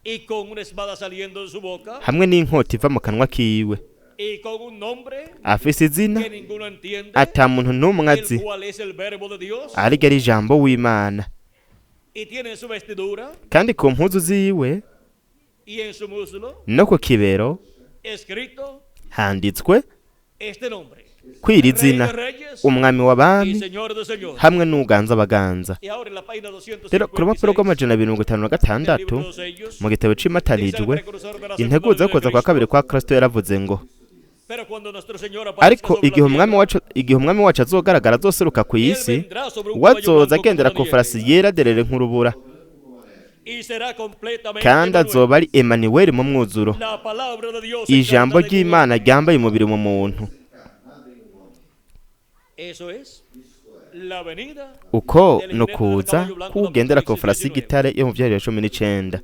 y con una espada saliendo de su boca hamwe n'inkota iva mu kanwa kiwe, y con un nombre afise izina que ninguno entiende, ata muntu n'umwe azi, el cual es el verbo de Dios, ariryo ari ijambo w'Imana. y tiene en su vestidura Kandi ku mpuzu ziwe y en su muslo no ku kibero escrito handitswe este nombre: kw'iri Rey zina, de Reyes umwami y w'abami Señor de Señores. hamwe n'uganza abaganza. Y ahora en la página Rero ku rupapuro 256 rw'ama-256 del libro de los sellos, mu gitabo dice el c'imatanijwe, precursor de la segunda integuza yo venida de kuza kwa kabiri Cristo, kwa Kristo yaravuze ngo: pero cuando nuestro Señor aparezca ariko sobre la igihe umwami tierra, wacu, igihe umwami wacu azogaragara azoseruka ku él isi, vendrá sobre un we caballo azoza blanco como agendera la ku farasi nieve, yera derere nk'urubura, y será completamente kandi Emmanuel. azoba ari Emanuweli mu mwuzuro, La palabra de Dios ijambo encarnada en un ry'Imana hombre. ryambaye umubiri mu muntu. Eso es la venida Uko del ni jinete del ukuza caballo blanco de k'ugendera ku Apocalipsis farasi 19. y'igitare yo mu vyariro 19.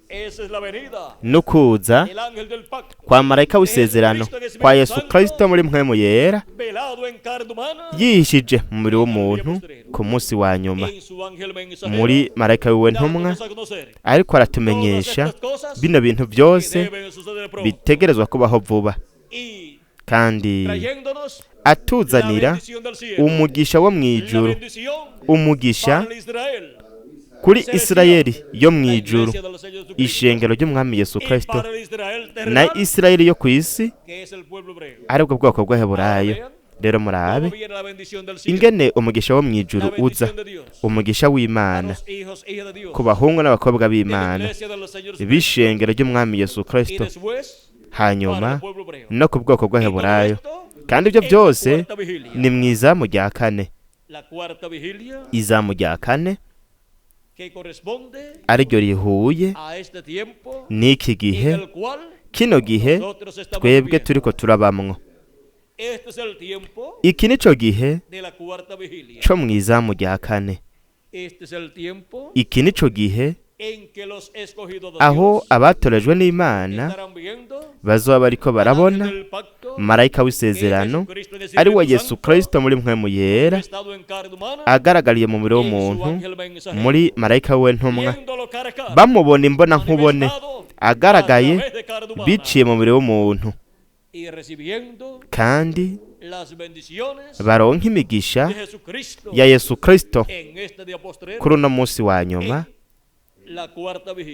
Esa es la venida Nukuza del ángel del pacto, kwa marayika de w'isezerano Jesucristo en kwa Espíritu Yesu Santo, Kristo muri mpwemu yera, velado en carne humana, yihishije mu mubiri en el día w'umuntu postrero, ku munsi wa nyuma, en su ángel mensajero, muri marayika wiwe ntumwa, dándonos a conocer ariko todas aratumenyesha estas cosas bino bintu que byose deben suceder pronto bitegerezwa kubaho vuba, y kandi trayéndonos la atuzanira bendición del cielo, umugisha wo mu la ijuru, bendición umugisha para el Israel kuri celestial, Isirayeli yo mu la ijuru, iglesia del Señor Jesucristo, ishengero ry'umwami Yesu y Kristo para el Israel na terrenal, Isirayeli yo ku isi, que es el pueblo hebreo. aribwo bwoko Ahora bw'Abaheburayo. vean Rero cómo murabe viene la bendición del cielo, ingene umugisha wo mu ijuru la uza, bendición de Dios umugisha a w'Imana los hijos e hijas de Dios, ku bahungu n'abakobwa de la b'Imana iglesia del Señor Jesucristo. b'ishengero ry'umwami Yesu Y Kristo. después Hanyuma no ku bwoko bw'Abaheburayo. Kandi ibyo byose ni mu izamu rya kane. Izamu rya kane ariryo rihuye n'iki gihe, kino gihe twebwe turiko turabamwo. Iki nico gihe co mu izamu rya kane. Iki nico gihe aho abatorejwe n'Imana bazoba bariko barabona marayika w'isezerano, ari we Yesu Kristo muri mpwemu yera, agaragariye mu mubiri w'umuntu muri marayika we ntumwa, bamubona imbona nkubone, agaragaye biciye mu mubiri w'umuntu, kandi baronka imigisha ya Yesu Kristo kuri uno munsi wa nyuma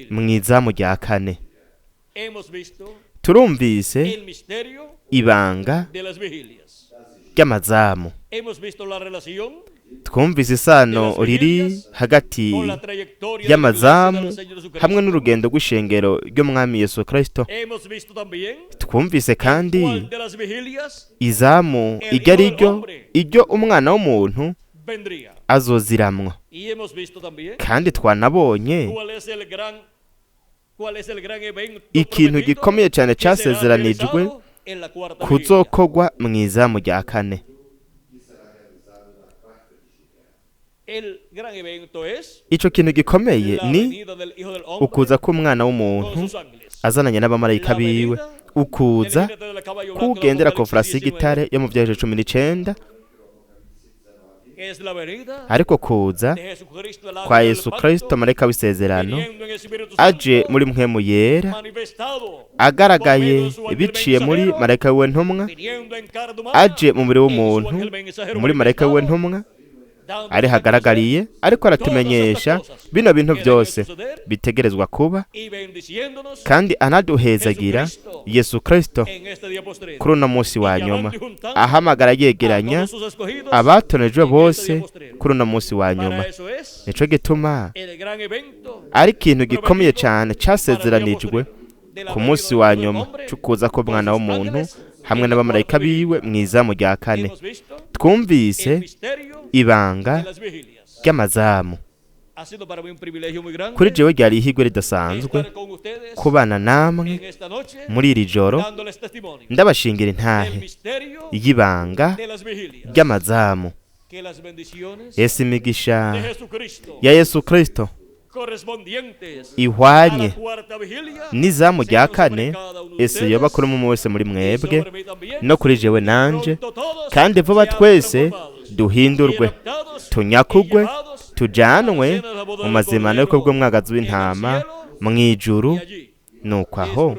mu izamu rya kane. Turumvise ibanga ry'amazamu. Twumvise isano riri hagati y'amazamu hamwe n'urugendo rw'ishengero ry'Umwami Yesu Kristo. Twumvise kandi izamu iryo ari ryo, iryo umwana w'umuntu azoziramwo. Kandi twanabonye ikintu gikomeye cyane cyasezeranijwe kuzokogwa mu izamu rya kane. Ico kintu gikomeye ni ukuza k'umwana w'umuntu azananye n'abamarayika biwe, ukuza kugendera ku farasi y'igitare yo mu vyaje 19, ariko kuza kwa Yesu Kristo marayika w'isezerano aje muri mpwemu yera, agaragaye biciye muri marayika we ntumwa, aje mu mubiri w'umuntu muri marayika we ntumwa, ari hagaragariye ariko aratumenyesha bino bintu byose bitegerezwa kuba, kandi anaduhezagira Yesu Kristo kuri uno munsi wa nyuma, ahamagara yegeranya abatonejwe bose kuri uno munsi wa nyuma. Nico gituma ari ikintu gikomeye cyane cyasezeranijwe ku munsi wa nyuma c'ukuza k'umwana w'umuntu hamwe n'abamarayika biwe mu izamu rya kane. Twumvise ibanga ry'amazamu. Kuri jewe ryari ihigwe ridasanzwe kubana namwe muri iri joro, ndabashingira intahe y'ibanga ry'amazamu. Ese imigisha ya Yesu Kristo ihwanye n'izamu rya kane ese yoba kuri umwe wese muri mwebwe no kuri jewe nanje, kandi vuba twese duhindurwe, tunyakugwe, tujanwe mu mazimano y'ubukwe bw'umwagazi w'intama mu ijuru. Nuko aho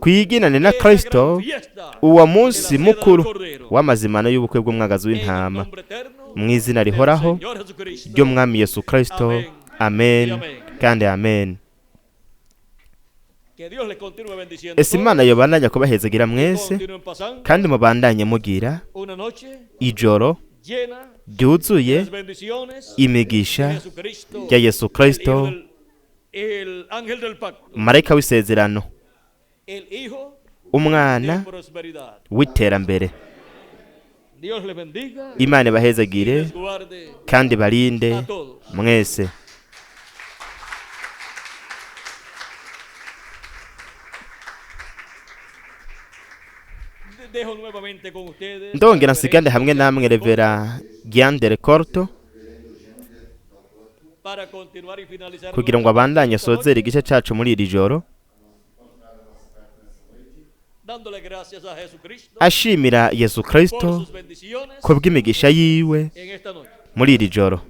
twiginane na Kristo uwo munsi mukuru w'amazimano y'ubukwe bw'umwagazi w'intama, mu izina rihoraho ry'Umwami Yesu Kristo. Amen kandi amen. Ese Imana yobandanya kubahezagira mwese, kandi mubandanye mugira ijoro ryuzuye imigisha ya Yesu Kristo, marayika w'isezerano, umwana w'iterambere. Imana ibahezagire kandi barinde mwese. Ndongera nsigane hamwe namwe Revera Giandere Corto kugira ngo abandanye asozere igice cacu muri iri joro, ashimira Yesu Kristo kubw'imigisha yiwe muri iri joro.